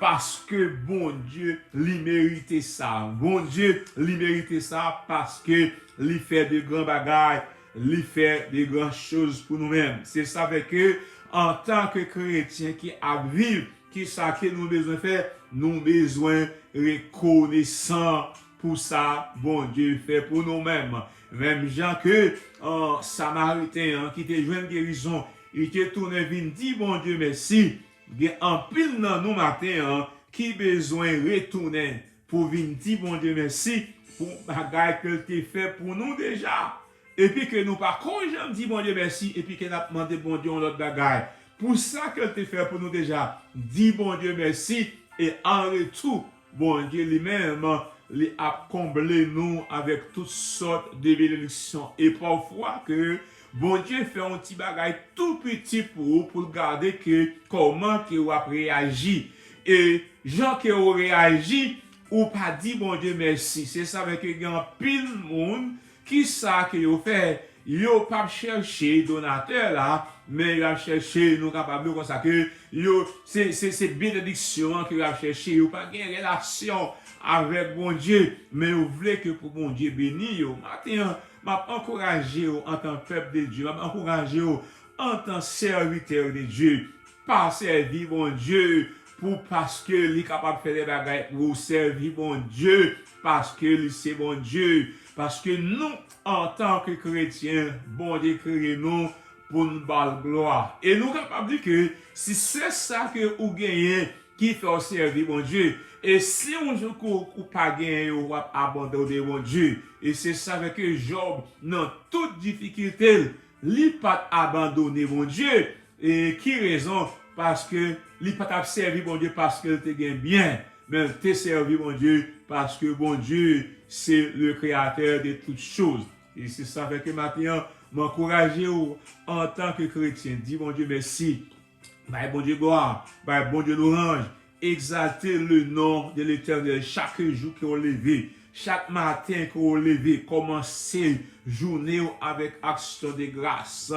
Paske Bondye, li merite sa. Bondye, li merite sa paske li fè de gran bagay. Li fè de gran choz pou nou menm. Se sa fè ke, antanke kretyen ki ap viv, ki sa ke nou bezwen fè? Nou bezwen rekonesan pou sa Bondye fè pou nou menm. Menm jan ke, an, Samariten an ki te jwenn gerizon, li te tounen vin di Bondye mèsi. Gen anpil nan nou maten an ki bezwen retounen pou vin di Bondye mèsi pou bagay ke l te fè pou nou deja. Epi ke nou pa ko janm di Bondye mèsi, epi ke n ap mande Bondye yon lòt bagay. Pou sa ke l te fè pou nou deja, di Bondye mèsi, e an retou, Bondye li menm, li ap konble nou avèk tout sòt de benediksyon. E pafwa ke Bondye fè yon ti bagay tou piti pou ou, pou l gade ke kòman ke w ap reyaji. E jan ke w reyaji, ou pa di Bondye mèsi. Se sa fè ke gen anpil moun, ki sa ke yo fè? Yo p ap chèche donatè la, men yo ap chèche, nou kapab di konsa ke yo, se, se, se benediksyon an ke yo ap chèche. Yo pa gen relasyon avèk Bondye, men yo vle ke pou Bondye beni yo. Maten an, m ap ankouraje w antan pèp de Dye, m ap ankouraje w antan sèvitè de Dye. Pa sèvi Bondye pou paske li kapab fè de bagay pou ou. Sèvi Bondye paske li se Bondye. Paske nou, antanke kretyen, Bondye kreye nou pou n ba l glwa. E nou kapab di ke si se sa ke ou genyen ki fè w sèvi Bondye, e si yon jou ke w, ou pa genyen yo, w ap abandone Bondye. E se sa fè ke Jòb, nan tout difikilte l, li pa t abandone Bondye. E ki rezon? Paske li pa t ap sèvi Bondye paske l te gen byen, men l te sèvi Bondye paske Bondye se le créateur de toutes choses. E se sa fè ke maten an, m ankouraje w antanke kretyen, di Bondye mèsi, bay Bondye glwa, bay Bondye lwanj, egzalte le non de Letènèl chak jou ke w leve. Chak maten ke w leve, kòmanse jounen w avèk aksyon de gras.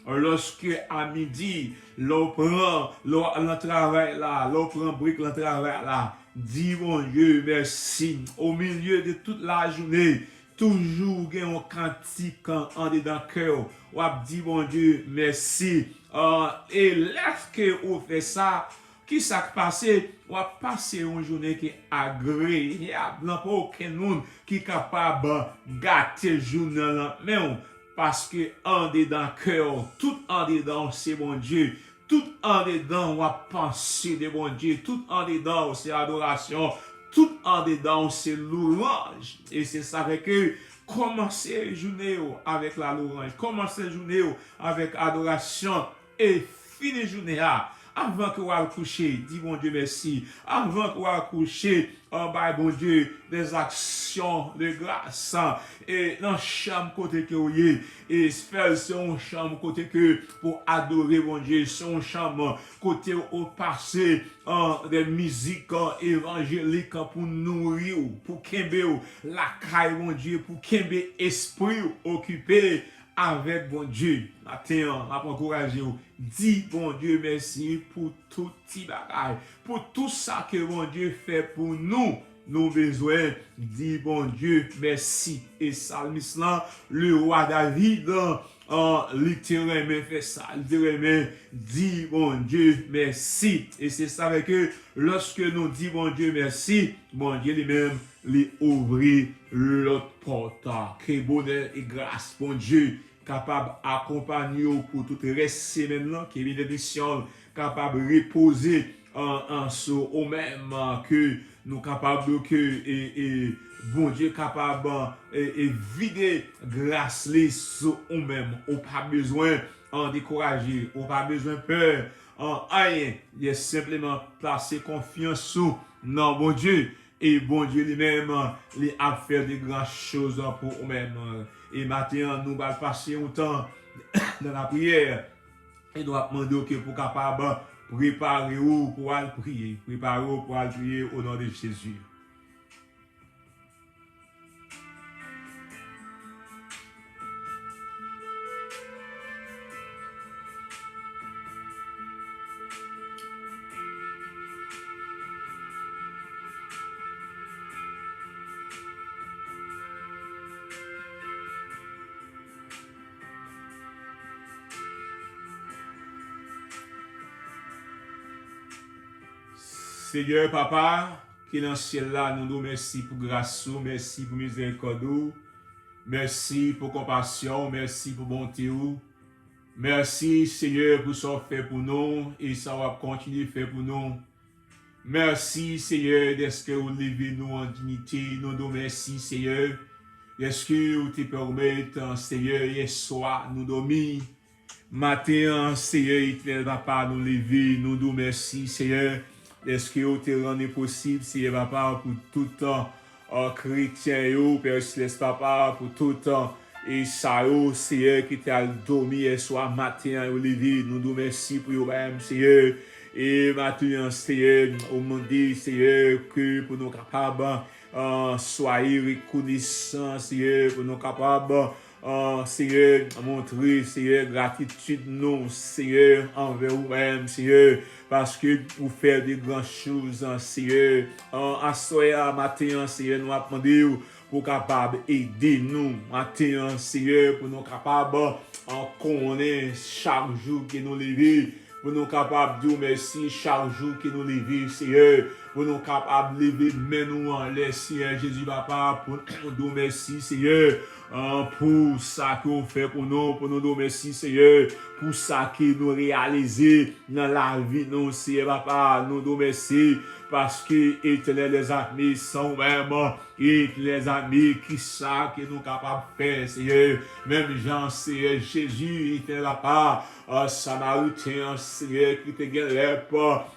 Lòske a midi, lè w pran, lè w al nan travay la, lè w pran brek nan travay la, di Bondye mèsi. O milye de tout lajounen, toujou gen yon kantik an, andedan kè w. W ap di Bondye mèsi. An, e lèske ou fè sa, ki sa k pase? W ap pase yon jounen ki agreyab. Nan pa okenn moun ki kapab gate jounen an nan men w. Paske andedan kè w, tout andedan w se Bondye. Tout andedan w ap panse de Bondye. Tout andedan w se adorasyon. Tout andedan w se lwanj. E se sa fè ke kòmanse jounen w avèk la lwanj. Kòmanse jounen w avèk adorasyon. E fini jounen a, anvan ke w al kouche, di Bondye mèsi. Anvan ke w al kouche, an, bay Bondye des actions de grâce. E nan chanm kote ke w ye, e fè l se yon chanm kote ke pou adore Bondye, se yon chanm kote ou pase, an, de mizik, an, evanjelik, an, pou nouri w, pou kenbe w lakay Bondye, pou kenbe espri w okipe avèk Bondye. Maten an, m ap ankouraje w, di Bondye mèsi pou tout ti bagay, pou tout sa ke Bondye fè pou nou. Nou bezwen di Bondye mèsi. E salmis lan, le wa David, an, li te renmen fè sa. Li te renmen di Bondye mèsi. E se sa fè ke lòske nou di Bondye mèsi, Bondye li menm, li ouvri lòt pòt. Ke bonè e gras Bondye kapab akonpanye w pou tout rès semèn nan, ke benediksyon l kapab repoze, an, an, sou ou menm, an, ke nou kapab, ke, e, e, Bondye kapab, e, e, vide gras li sou ou menm. Ou pa bezwen, an, dekouraje, ou pa bezwen pè, an, anyen. Jes senpleman plase konfyans ou nan Bondye. E Bondye li menm, li ap fè de gran choz pou ou menm. E maten an, nou pral pase yon tan nan lapriyè. E nou ap mande w ke pou kapab prepare w pou al priye. Prepare w pou al priye o non de Jezi. Senyè Papa, ki nan syèl la, nou di w mèsi pou gras ou, mèsi pou mizèrikòd ou, mèsi pou konpasyon ou, mèsi pou bonte ou. Mèsi, Senyè, pou sa w fè pou nou e sa w ap kontinye fè pou nou. Mèsi, Senyè, dèske ou leve nou an diyite. Nou di w mèsi, Senyè, dèske ou te pèmèt, Senyè, yèswa nou dòmi. Maten an, Senyè Etènèl Papa, nou leve, nou di w mèsi, Senyè, dèske ou te rann li posib, Senyè Papa, pou tout, a, kretyen yo, Pè Selès Papa, pou tout, a, e sa yo, Senyè, ki te al dòmi yèswa maten an, yo leve, nou di w mèsi pou yo menm, Senyè. E maten an, Senyè, ou mande, Senyè, ke pou nou kapab, a, swaye rekonesan, Senyè, pou nou kapab, a, Senyè, montre, Senyè, gratitid nou, Senyè, anvè ou menm, Senyè, paske ou fè de gran choz, Senyè. A, aswè a, maten an, Senyè, nou ap mande w pou kapab ede nou maten an, Senyè, pou nou kapab, a, konnen chak jou ke nou leve, pou nou kapab di w mèsi chak jou ke nou leve, Senyè, pou nou kapab leve men nou anlè, Senyè Jezi Papa, pou nou di w mèsi, Senyè, a, pou sa ke w fè pou nou, pou nou di w mèsi, Senyè, pou sa ke nou reyalize nan lavi nou, Senyè Papa, nou di w mèsi, paske Etènèl dèzame, san ou menm, Etènèl dèzame, kisa ke nou kapab fè, Senyè? Menm jan, Senyè Jezi, Etènèl Papa, a, Samariten an, Senyè, ki te gen lèp,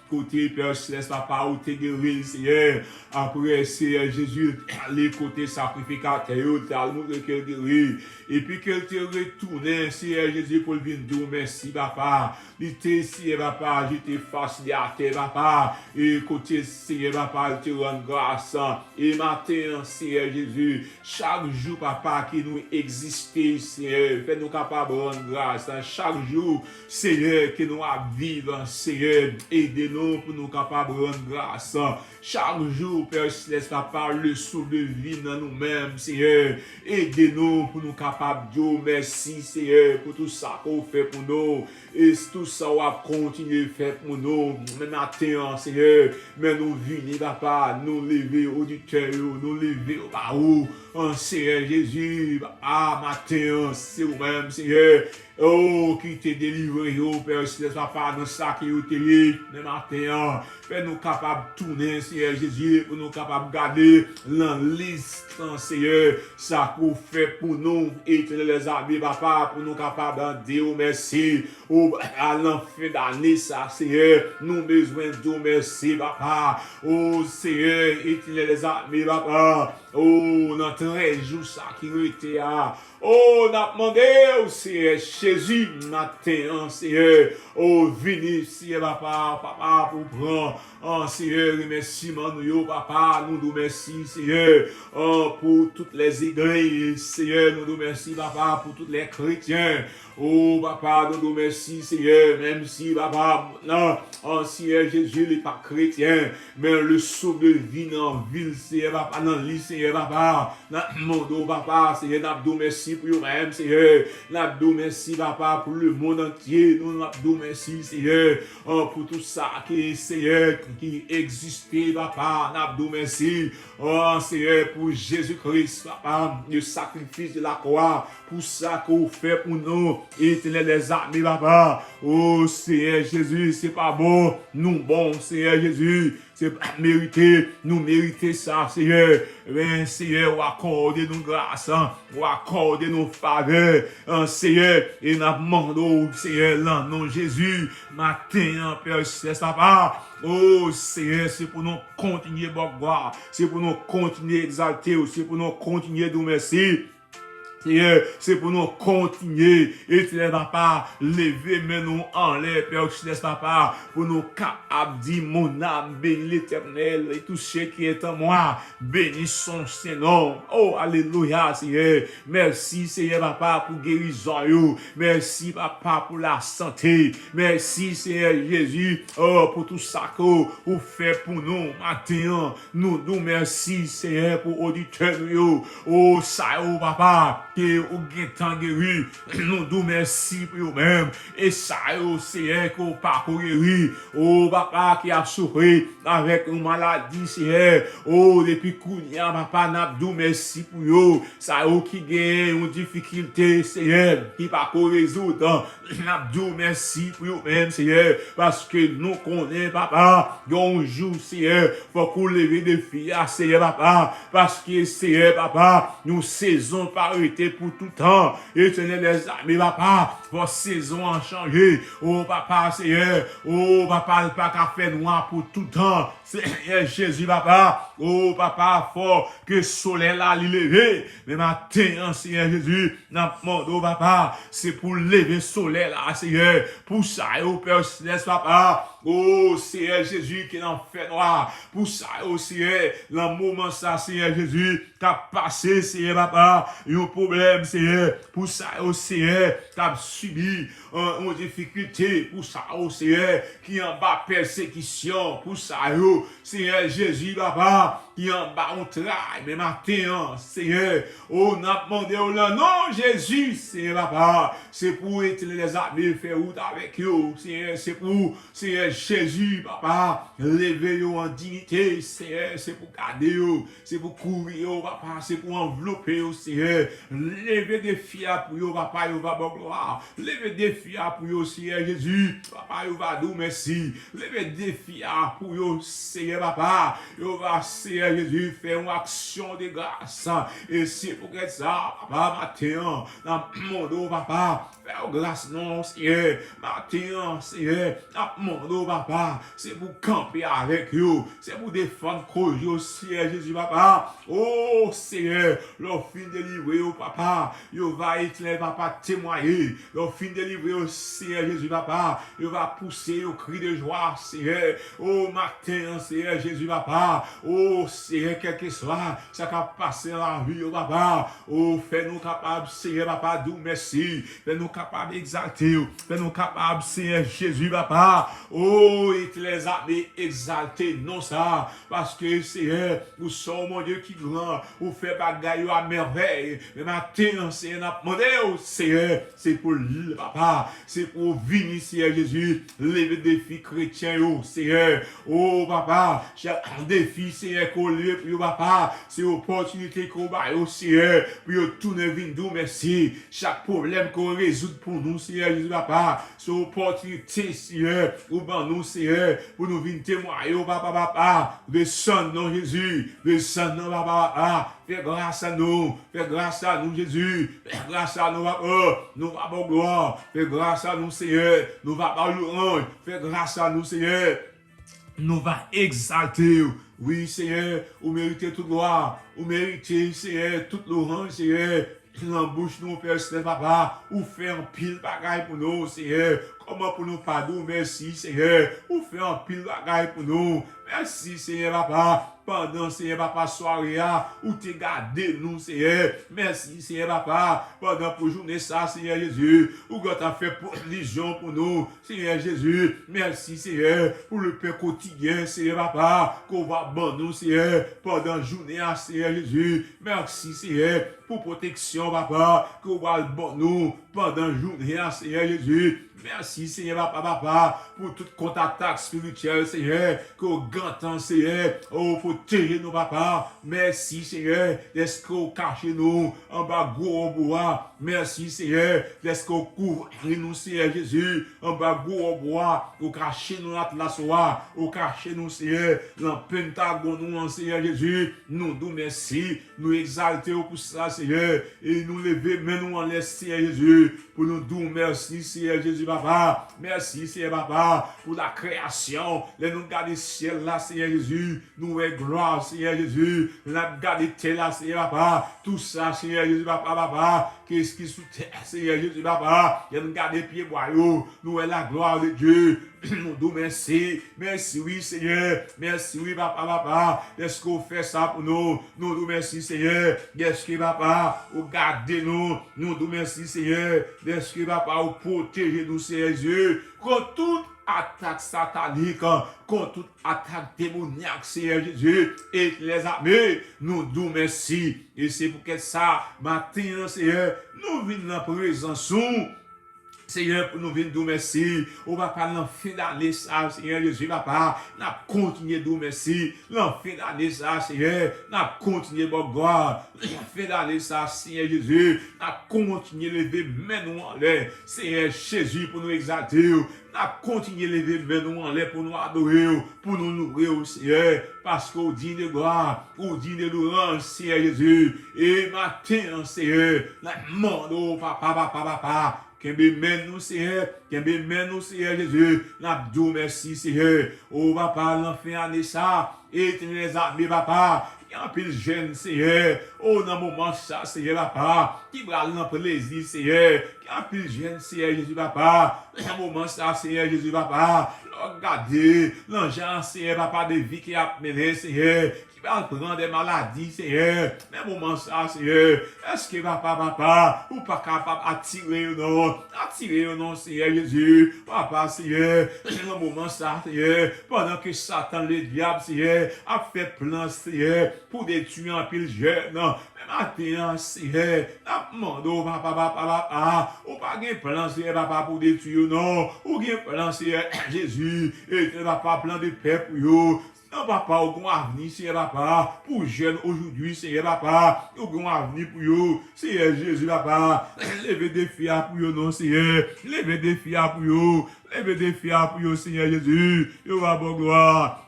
kote Pè Selès Papa ou te geri l, Senyè. Apre, Senyè Jezi, li kote sakrifikatè yo, te al montre ke l geri. Epi ke l te retounen, Senyè Jezi, pou l vin di w mèsi, Papa. Li te, Senyè Papa, jete fas li atè, Papa. E kote, Senyè Papa, li te rann gras. E maten an, Senyè Jezi, chak jou, Papa, ke nou egziste, Senyè, fè nou kapab rann gras. Chak jou, Senyè, ke nou ap viv, Senyè, ede nou pou nou kapab rann gras. Chak jou, Pè Selès, Papa, le souf de vi nan nou menm, Senyè. Ede nou pou nou kapab di w mèsi, Senyè, pou tout sa ke w fè pou nou. E tout sa w ap kontinye fè pou nou. Men maten an, Senyè, men nou vini, Papa, nou leve oditè yo, nou leve yo ba ou. An, Senyè Jezi, Papa, maten an, se ou menm, Senyè. O, ki te delivre yo, Pè Selès, Papa, nan sa ke yo te ye, men maten an, fè nou kapab tounen, Senyè Jezi, pou nou kapab gade nan lis, Senyè, sa ke w fè pou nou, Etènèl dèzame, Papa, pou nou kapab di w mèsi. O, a lan fen dane sa, Senyè, nou bezwen di w mèsi, Papa. O, Senyè, Etènèl dèzame, Papa. O, nan trèz jou sa ki rete a, o, n ap mande w, Senyè Jezi, maten an, Senyè, o, vini, Senyè Papa, Papa, pou pran, an, Senyè, remèsiman nou yo, Papa, nou di w mèsi, Senyè, an, pou tout lè zeglez, Senyè, nou di w mèsi, Papa, pou tout lè kretyen, o, Papa, nou di w mèsi, Senyè, menm si, Papa, nan, an, Senyè Jezi, li pa kretyen, men le souf de vi nan vi l, Senyè, Papa, nan li, Senyè, Papa, N ap mande w, Papa, Senyè, n ap di w mèsi pou yo menm, Senyè. N ap di w mèsi, Papa, pou lemonn antye. Nou, n ap di w mèsi, Senyè, an, pou tout sa ki, Senyè, ki egziste, Papa. N ap di w mèsi, an, Senyè, pou Jezi Kris, Papa, le sacrifice de la croix, pou sa ke w fè pou nou, Etènèl dèzame, Papa. O, Senyè Jezi, se pa bon, nou bon, Senyè Jezi. Se pa merite, nou merite sa, Senyè. Men, Senyè, w akòde nou gras, w akòde nou favè, an, Senyè. E n ap mande w, Senyè, nan non Jezi, maten an, Pè Selès, Papa. O, Senyè, se pou nou kontinye ba w glwa, se pou nou kontinye egzalte w, se pou nou kontinye di w mèsi. Seyè, se pou nou kontinye, Etènèl Papa, leve men nou anlè, Pè Selès Papa, pou nou kapab di, Mon âme bénit l'Éternel, et tout ce qui est en moi, bénisse son saint nom. Oh, alelouya, Seyè. Mèsi, Seyè, Papa, pou gerizon yo. Mèsi, Papa, pou lasante. Mèsi, Seyè Jezi, oh, pou tout sa ke ou fè pou nou maten an. Nou di w mèsi, Seyè, pou oditè nou yo. O, sa yo, Papa, ke ou gentan geri. Nou di w mèsi pou yo menm. E sa yo, Seyè, ke ou pako geri. O, Papa, ki ap soufri avèk yon maladi, Seyè. O, depi kounye a, Papa, n ap di w mèsi pou yo. Sa yo ki gen yon difikilte, Seyè, ki pako rezoud. N ap di w mèsi pou yo menm, Seyè, paske nou konnen, Papa, gen yon jou, Seyè, fòk ou leve defi a, Seyè, Papa, paske, Seyè, Papa, yon sezon pa rete pou toutan. Etènèl dèzame, Papa, fò sezon an chanje. O, Papa, Seyè, o, Papa, l pa ka fè nwa pou toutan. Seyè Jezi, Papa, o, Papa, fò ke solèy la li leve. Men maten an, Seyè Jezi, n ap mande w, Papa, se pou leve solèy la, Seyè, pou sa yo, Pè Selès, Papa. O, Seyè Jezi, ki nan fènwa, pou sa yo, Seyè, nan moman sa, Seyè Jezi, k ap pase, Seyè, Papa, yon pwoblèm, Seyè, pou sa yo, Seyè, k ap sibi, an, yon difikilte, pou sa yo, Seyè, ki anba pèsekisyon, pou sa yo, Seyè Jezi, Papa, ki anba yon tray, men maten an, Seyè, o, n ap mande w nan non Jezi, Seyè, Papa, se pou Etènèl dèzame fè wout avèk yo, Seyè, se pou, Seyè Jezi, Papa, leve yo an diyite, Seyè, se pou gade yo, se pou kouvri yo, Papa, se pou anvlope yo, Seyè, leve defi a pou yo, Papa, yo va ba w glwa. Leve defi a pou yo, Seyè Jezi. Papa, yo va di w mèsi. Leve defi a pou yo, Seyè Papa. Yo va, Seyè Jezi, fè yon aksyon de gras. E se poutèt sa, Papa, maten an, n ap mande w, Papa, fè yon gras non, Seyè. Maten an, Seyè, n ap mande w, Papa, se pou kanpe avèk yo. Se pou defann koz yo, Seyè Jezi, Papa. O, Seyè, lè w fin delivre yo, Papa, yo va, Etènèl Papa, temwaye. Lè w fin delivre yo, Seyè Jezi, Papa, yo va pouse yon kri de jwa, Seyè. O, maten an, Seyè Jezi, Papa. O, Seyè, kèlkeswa sa k ap pase nan lavi yo, Papa. O, fè nou kapab, Seyè, Papa, di w mèsi. Fè nou kapab egzalte w. Fè nou kapab, Seyè Jezi, Papa. O, Etènèl dèzame, egzalte non sa. Paske, Seyè, ou se yon Bondye ki gran, ou fè bagay yo a mèvèy. Men maten an, Seyè, n ap mande w, Seyè, se pou l, Papa, se pou w vini, Seyè Jezi, leve defi kretyen yo, Seyè. O, Papa, chak defi, Seyè, ke w leve pou yo, Papa, se opòtinite ke w ba yo, Seyè, pou yo tounen vin di w mèsi. Chak pwoblèm ke w rezoud pou nou, Seyè Jezi, Papa, se opòtinite, Seyè, ou ban nou, Seyè, pou nou vin temwaye w, Papa, Papa. Desann non, Jezi. Desann non, Papa, Papa. Fè gras a nou. Fè gras a nou, Jezi. Fè gras a nou, Papa. Nou va ba w glwa. Fè gras a nou, Seyè. Nou va ba w lwanj. Fè gras a nou, Seyè. Nou va egzalte w. Wi, Seyè, ou merite tout glwa. Ou merite, Seyè, tout lwanj, Seyè. Nan bouch nou, Pè Selès, Papa, ou fè anpil bagay pou nou, Seyè. Kòman pou nou pa di w mèsi, Seyè? Ou fè anpil bagay pou nou. Mèsi, Seyè, Papa. Pandan, Seyè, Papa, sware a, ou te gade nou, Seyè. Mèsi, Seyè, Papa. Pandan pou jounen sa, Seyè Jezi, ou gentan fè pwovizyon pou nou. Seyè Jezi, mèsi, Seyè, pou le pen kotidyen, Seyè Papa, ke w va ban nou, Seyè, pandan jounen an, Seyè Jezi. Mèsi, Seyè, pou pwoteksyon, Papa, ke w pral ban nou pandan jounen an, Seyè Jezi. Mèsi, Seyè, Papa, Papa, pou tout kontatak espirityèl, Seyè, ke w gentan, Seyè, o, pwoteje nou, Papa. Mèsi, Seyè, dèske w kache nou anba gwo wòb ou a. Mèsi, Seyè, dèske w kouvri nou, Seyè Jezi, anba gwo wòb ou a. Ou kache nou nan atlas ou a. Ou kache nou, Seyè, nan pentagon nou an, Seyè Jezi. Nou di w mèsi. Nou egzalte w pou sa, Seyè. E nou leve men nou anlè, Seyè Jezi, pou nou di w mèsi, Seyè Jezi, Papa. Mèsi, Senyè Papa, pou la kreyasyon. Lè nou gade syèl la, Senyè Jezi, nou wè glwa, Senyè Jezi. Lè n ap gade tè la, Senyè Papa, tou sa, Senyè Jezi, Papa, Papa, ki, ki sou tè, Senyè Jezi, Papa. Lè n gade pyebwa yo, nou wè la glwa de Dye. Nou di w mèsi. Mèsi, wi, Senyè. Mèsi, wi, Papa, Papa, dèske w fè sa pou nou. Nou di w mèsi, Senyè, dèske, Papa, ou gade nou. Nou di w mèsi, Senyè, dèske, Papa, ou pwoteje nou, Senyè Jezi, kont tout atak satanik, kont tout atak demonyak, Senyè Jezi, e lèzame, nou di w mèsi. E se poukèt sa, maten an, Senyè, nou vin nan prezans ou. Senyè, pou nou vin di w mèsi. O Papa, nan fen dane sa, Senyè Jezi, Papa, n ap kontinye di w mèsi. Nan fen dane sa, Senyè, n ap kontinye ba w glwa. Nan fen dane sa, Senyè Jezi, n ap kontinye leve men nou anlè. Senyè Jezi, pou nou egzalte w. N ap kontinye leve men nou anlè pou nou adore w, pou nou louwe w, Senyè, paske w diy de glwa, ou diy de louwanj, Senyè Jezi. E maten an, Senyè, n ap mande w, Papa, Papa, Papa, kenbe men nou, Senyè, kenbe men nou, Senyè Jezi. N ap di w mèsi, Senyè. O Papa, nan fen ane sa, Etènèl dèzame, Papa, gen anpil jèn, Senyè. O, nan moman sa, Senyè, Papa, ki pral nan plezi, Senyè. Gen anpil jèn, Senyè Jezi, Papa, nan moman sa, Senyè Jezi, Papa, lè w gade nan jan, Senyè, Papa, de vi ki ap mennen, Senyè, ki pral pran de maladi, Senyè. Nan moman sa, Senyè, èske, Papa, Papa, ou pa kapab atire yo, non? Atire yo, non, Senyè Jezi. Papa, Senyè, nan moman sa, Senyè, pandan ke Satan, ledyab, Senyè, ap fè plan, Senyè, pou detwi anpil jèn, men maten an, Senyè, n ap mande w, Papa, Papa, Papa, ou pa gen plan, Senyè, Papa, pou detwi yo, non. Ou gen plan, Senyè Jezi, e Papa, plan de pè pou yo. Non, Papa, ou gen yon avni, Senyè, Papa, pou jèn ojodwi, Senyè, Papa, ou gen yon avni pou yo, Senyè Jezi, Papa, leve defi a pou yo, non, Senyè, leve defi a pou yo. Leve defi a pou yo, Senyè Jezi. Yo va ba w glwa.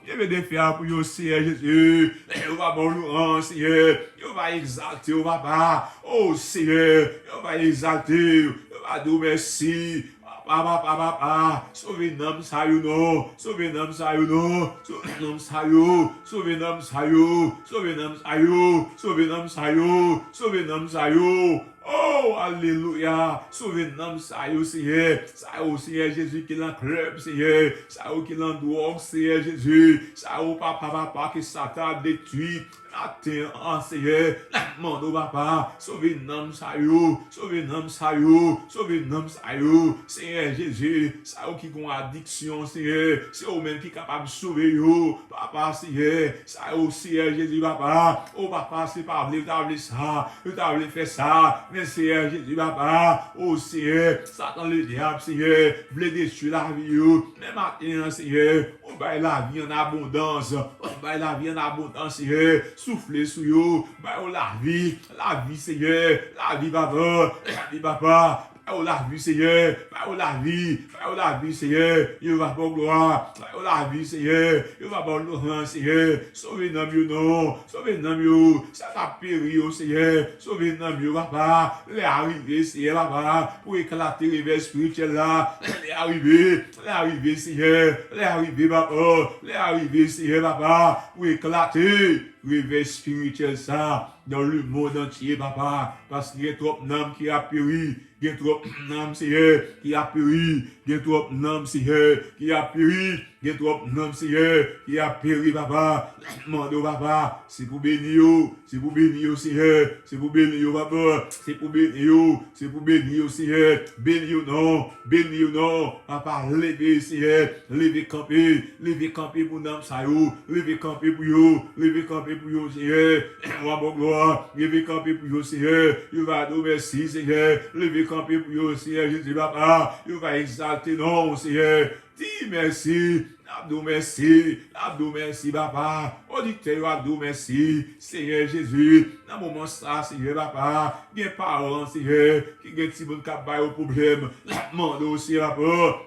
Leve defi a pou yo, Senyè Jezi. Yo va ba w louwanj, Senyè. Yo va egzalte w, Papa. O, Senyè, yo va egzalte w. Yo va di w mèsi. Papa, Papa, Papa, sove nanm sa yo, non. Sove nanm sa yo, non. Sove nanm sa yo. Sove nanm sa yo. Sove nanm sa yo. Sove nanm sa yo. Sove nanm sa yo. Oh, alelouya! Sove nanm sa yo, Senyè. Sa yo, Senyè Jezi, ki nan klèb, Senyè. Sa yo ki nan dwòg, Senyè Jezi. Sa yo, Papa, Papa, ke Satan ap detwi. Maten an, Senyè, n ap mande w, Papa, sove nanm sa yo. Sove nanm sa yo. Sove nanm sa yo. Senyè Jezi, sa yo ki gon adiksyon, Senyè. Se ou menm ki kapab sove yo. Papa, Senyè, sa yo, Senyè Jezi, Papa. O, Papa, se pa vle, yo ta vle sa. Yo ta vle fè sa. Men Senyè Jezi, Papa, o Senyè, Satan ledyab, Senyè, vle detwi lavi yo. Men maten an, Senyè, ou bay lavi an abondans. Ou bay lavi an abondans, Senyè. Soufle sou yo. Bay yo lavi. Lavi, Senyè. Lavi, Papa. Lavi, Papa. Ba yo lavi, Senyè. Ba yo lavi. Ba yo lavi, Senyè. Yo va ba w glwa. Ba yo lavi, Senyè. Yo va ba w louanj, Senyè. Sove nanm yo, non. Sove nanm yo. Sa k ap peri yo, Senyè. Sove nanm yo, Papa. Lè a rive, Senyè, Papa, pou eklate revè espirityèl la. Lè a rive. Lè a rive, Senyè. Lè a rive, Papa. Lè a rive, Senyè, Papa, pou eklate revè espirityèl sa dans le monde entier, Papa. Paske gen twòp nanm ki ap peri. Gen twòp nanm, Senyè, ki ap peri. Gen twòp nanm, Senyè, ki ap peri. Gen twòp nanm, Senyè, ki ap peri, Papa. Mande w, Papa, se pou beni yo. Se pou beni yo, Senyè. Se pou beni yo, Papa. Se pou beni yo. Se pou beni yo, Senyè. Beni yo, non. Beni yo, non. Papa, leve, Senyè. Leve kanpe. Leve kanpe pou nanm sa yo. Leve kanpe pou yo. Leve kanpe pou yo, Senyè. Wa bon glwa. Leve kanpe pou yo, Senyè. Yo va di w mèsi, Senyè. Leve kanpe pou yo, Senyè Jezi, Papa. Yo va egzalte non w, Senyè. Di mèsi. N ap di w mèsi. N ap di w mèsi, Papa. Oditè yo ap di w mèsi, Senyè Jezi. Nan moman sa, Senyè, Papa, gen paran, Senyè, ki gen timoun k ap ba yo pwoblèm. N ap mande w, Senyè, Papa,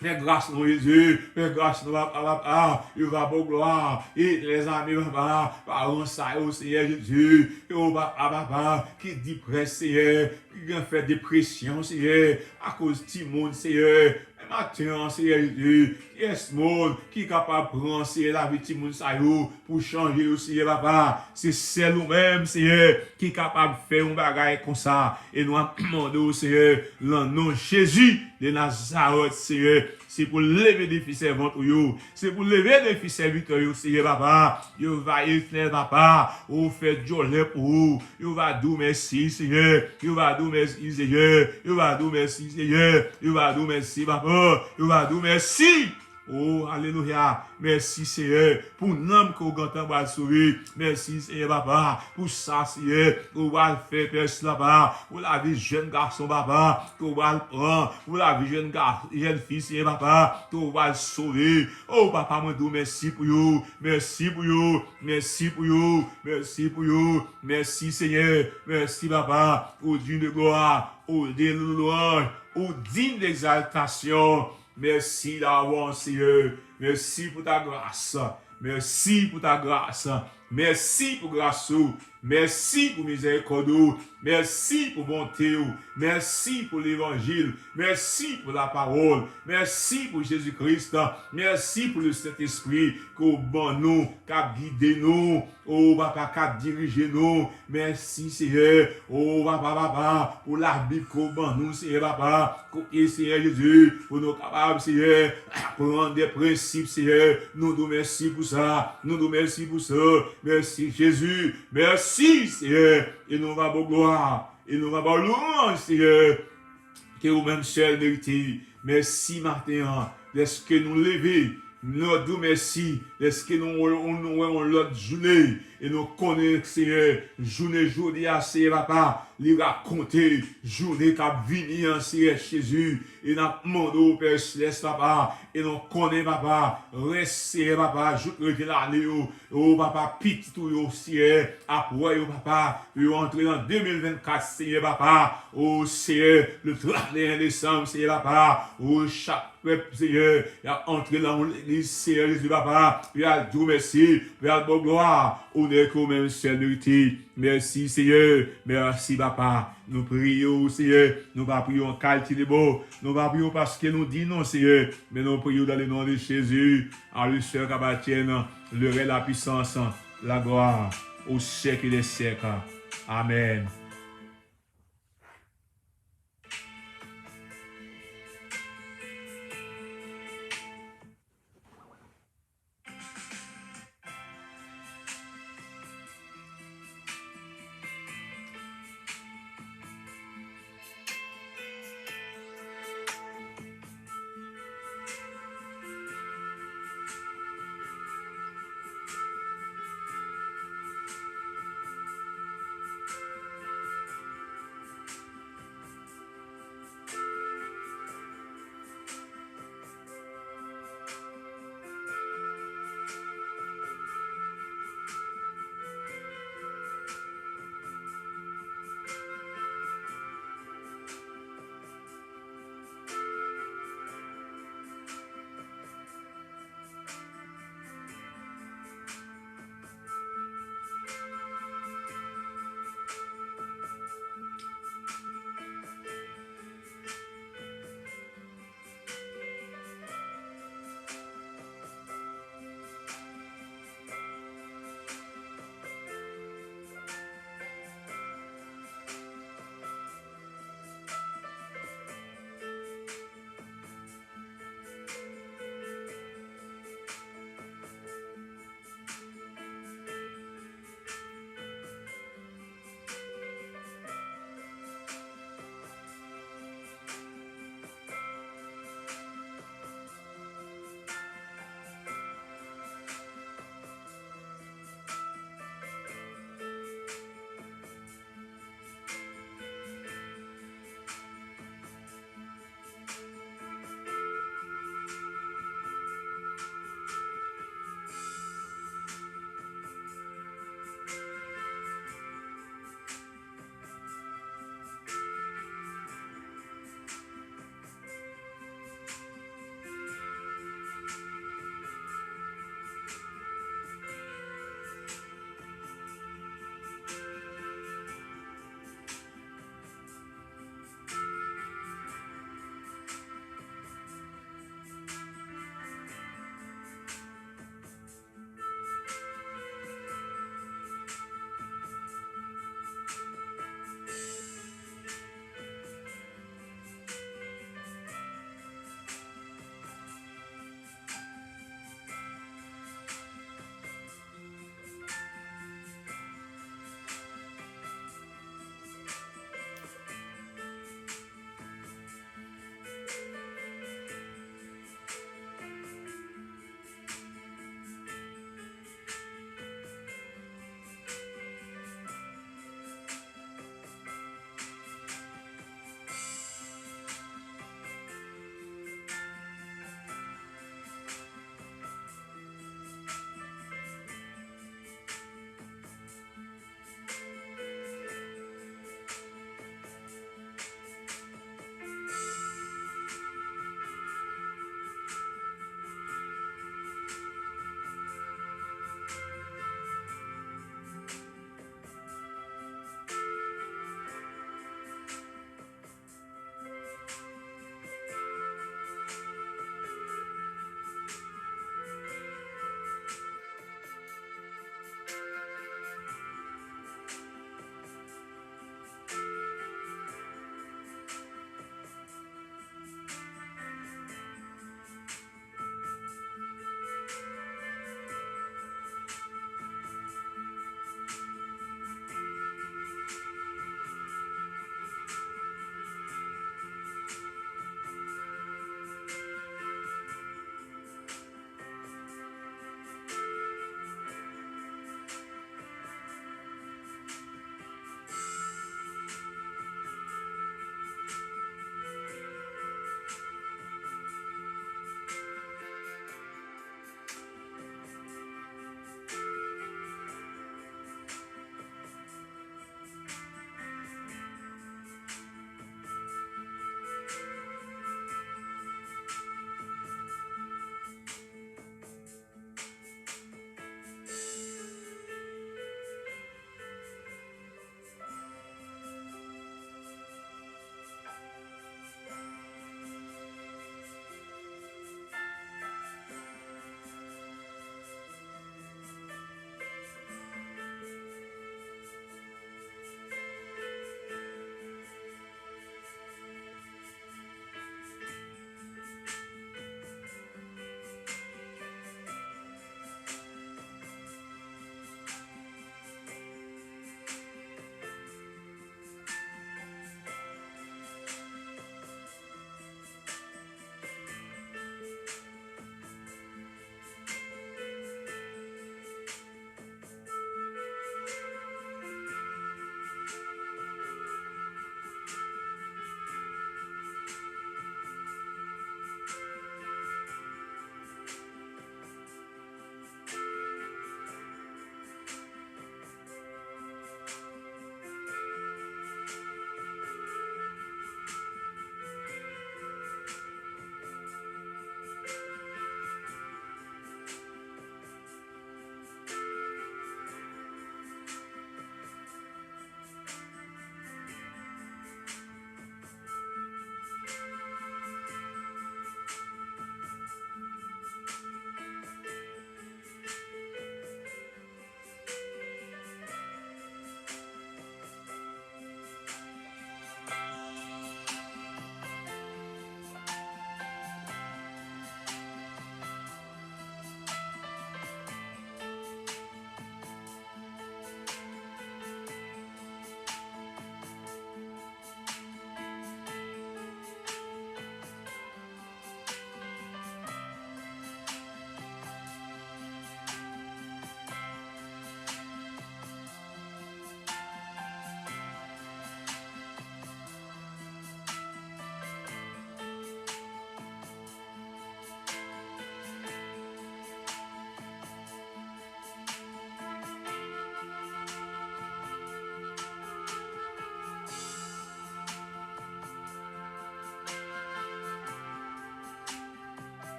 Fè gras non, Jezi. Fè gras non, papa, papa. Yo va ba w glwa. E lèzami, papa. Paran sa yo, Senyè Jezi. Yo, papa, papa. Ki deprès, Senyè. Ki gen fè depresyon, Senyè. Akoz timoun, Senyè. Men maten an, Senyè Jezi. Kiyès moun ki kapab pran, Senyè, lavi timoun sa yo? Pou chanje yo, Senyè, papa. Se sèl ou menm, Senyè, ki kapab fè yon bagay konsa. E nou ap mande w, Senyè, nan non Jezi de Nazarèt, Senyè. Se pou leve defi sèvant ou yo. Se pou leve defi sèvitè yo, Senyè, papa. Yo va etènèl, papa. Ou fè djòlè pou ou. Yo va di w mèsi, Senyè. Yo va di w mèsi, Senyè. Yo va di w mèsi, Senyè. Yo va di w mèsi, papa. Yo va di w mèsi. Oh, alelouya. Mèsi, Senyè, pou nanm ke w gentan pral sove. Mèsi, Senyè, papa, pou sa, Senyè, ke w pral fè, Pè Selès, papa, pou lavi jèn gason, papa, ke w pral pran, pou lavi jèn ga-, jèn fi, Senyè, papa, ke w pral sove. Oh, papa, mwen di w mèsi pou yo, mèsi pou yo, mèsi pou yo, mèsi pou yo. Mèsi, Senyè, mèsi, papa, ou digne de gloire, ou digne de louange, ou digne d'exaltation. Mèsi davans, Senyè. Mèsi pou ta gras. Mèsi pou ta gras. Mèsi pou gras ou. Mèsi pou mizèrikòd ou. Mèsi pou bonte ou. Mèsi pou levanjil. Mèsi pou lapawòl. Mèsi pou Jezi Kris. Mèsi pou le Sentespri ke w ban nou, k ap gide nou. O papa, k ap dirije nou. Mèsi, Senyè. O papa, papa, pou Labib ke w ban nou, Senyè, papa. Kote, Senyè Jezi, pou nou kapab, Senyè, pran de prensip, Senyè. Nou di w mèsi pou sa. Nou di w mèsi pou sa. Mèsi, Jezi. Mèsi, Senyè. E nou va ba w glwa. E nou va ba w lwanj, Senyè. Ke ou menm sèl merite. Mèsi maten an, dèske nou leve. Nou di w mèsi, dèske nou wè, nou wè yon lòt jounen. E nou konnen, Senyè, jounen jodi a, Senyè papa, li rakonte jounen k ap vini an, Senyè Jezi. E n ap mande w, Pè Selès, papa, e nou konnen, papa, rès, Senyè papa, jouk rive lane yo, o papa, pitit ou yo, Senyè, ap wè yo, papa, pou yo antre nan de mil vennkat, Senyè papa. O Senyè, le trannteyen desanm, Senyè papa, o chak pèp, Senyè, y ap antre nan yon legliz, Senyè Jezi papa, pou y al di w mèsi, pou y al ba w glwa, onè ke ou menm sèl merite. Mèsi, Senyè. Mèsi, papa. Nou priye w, Senyè. Nou pa priye w an kalite de bò. Nou pa priye w paske nou di non, Senyè. Men nou priye w dans le nom de Jésus. À lui seul qu'appartiennent le règne, la puissance, la gloire, au siècle des siècles. Amen.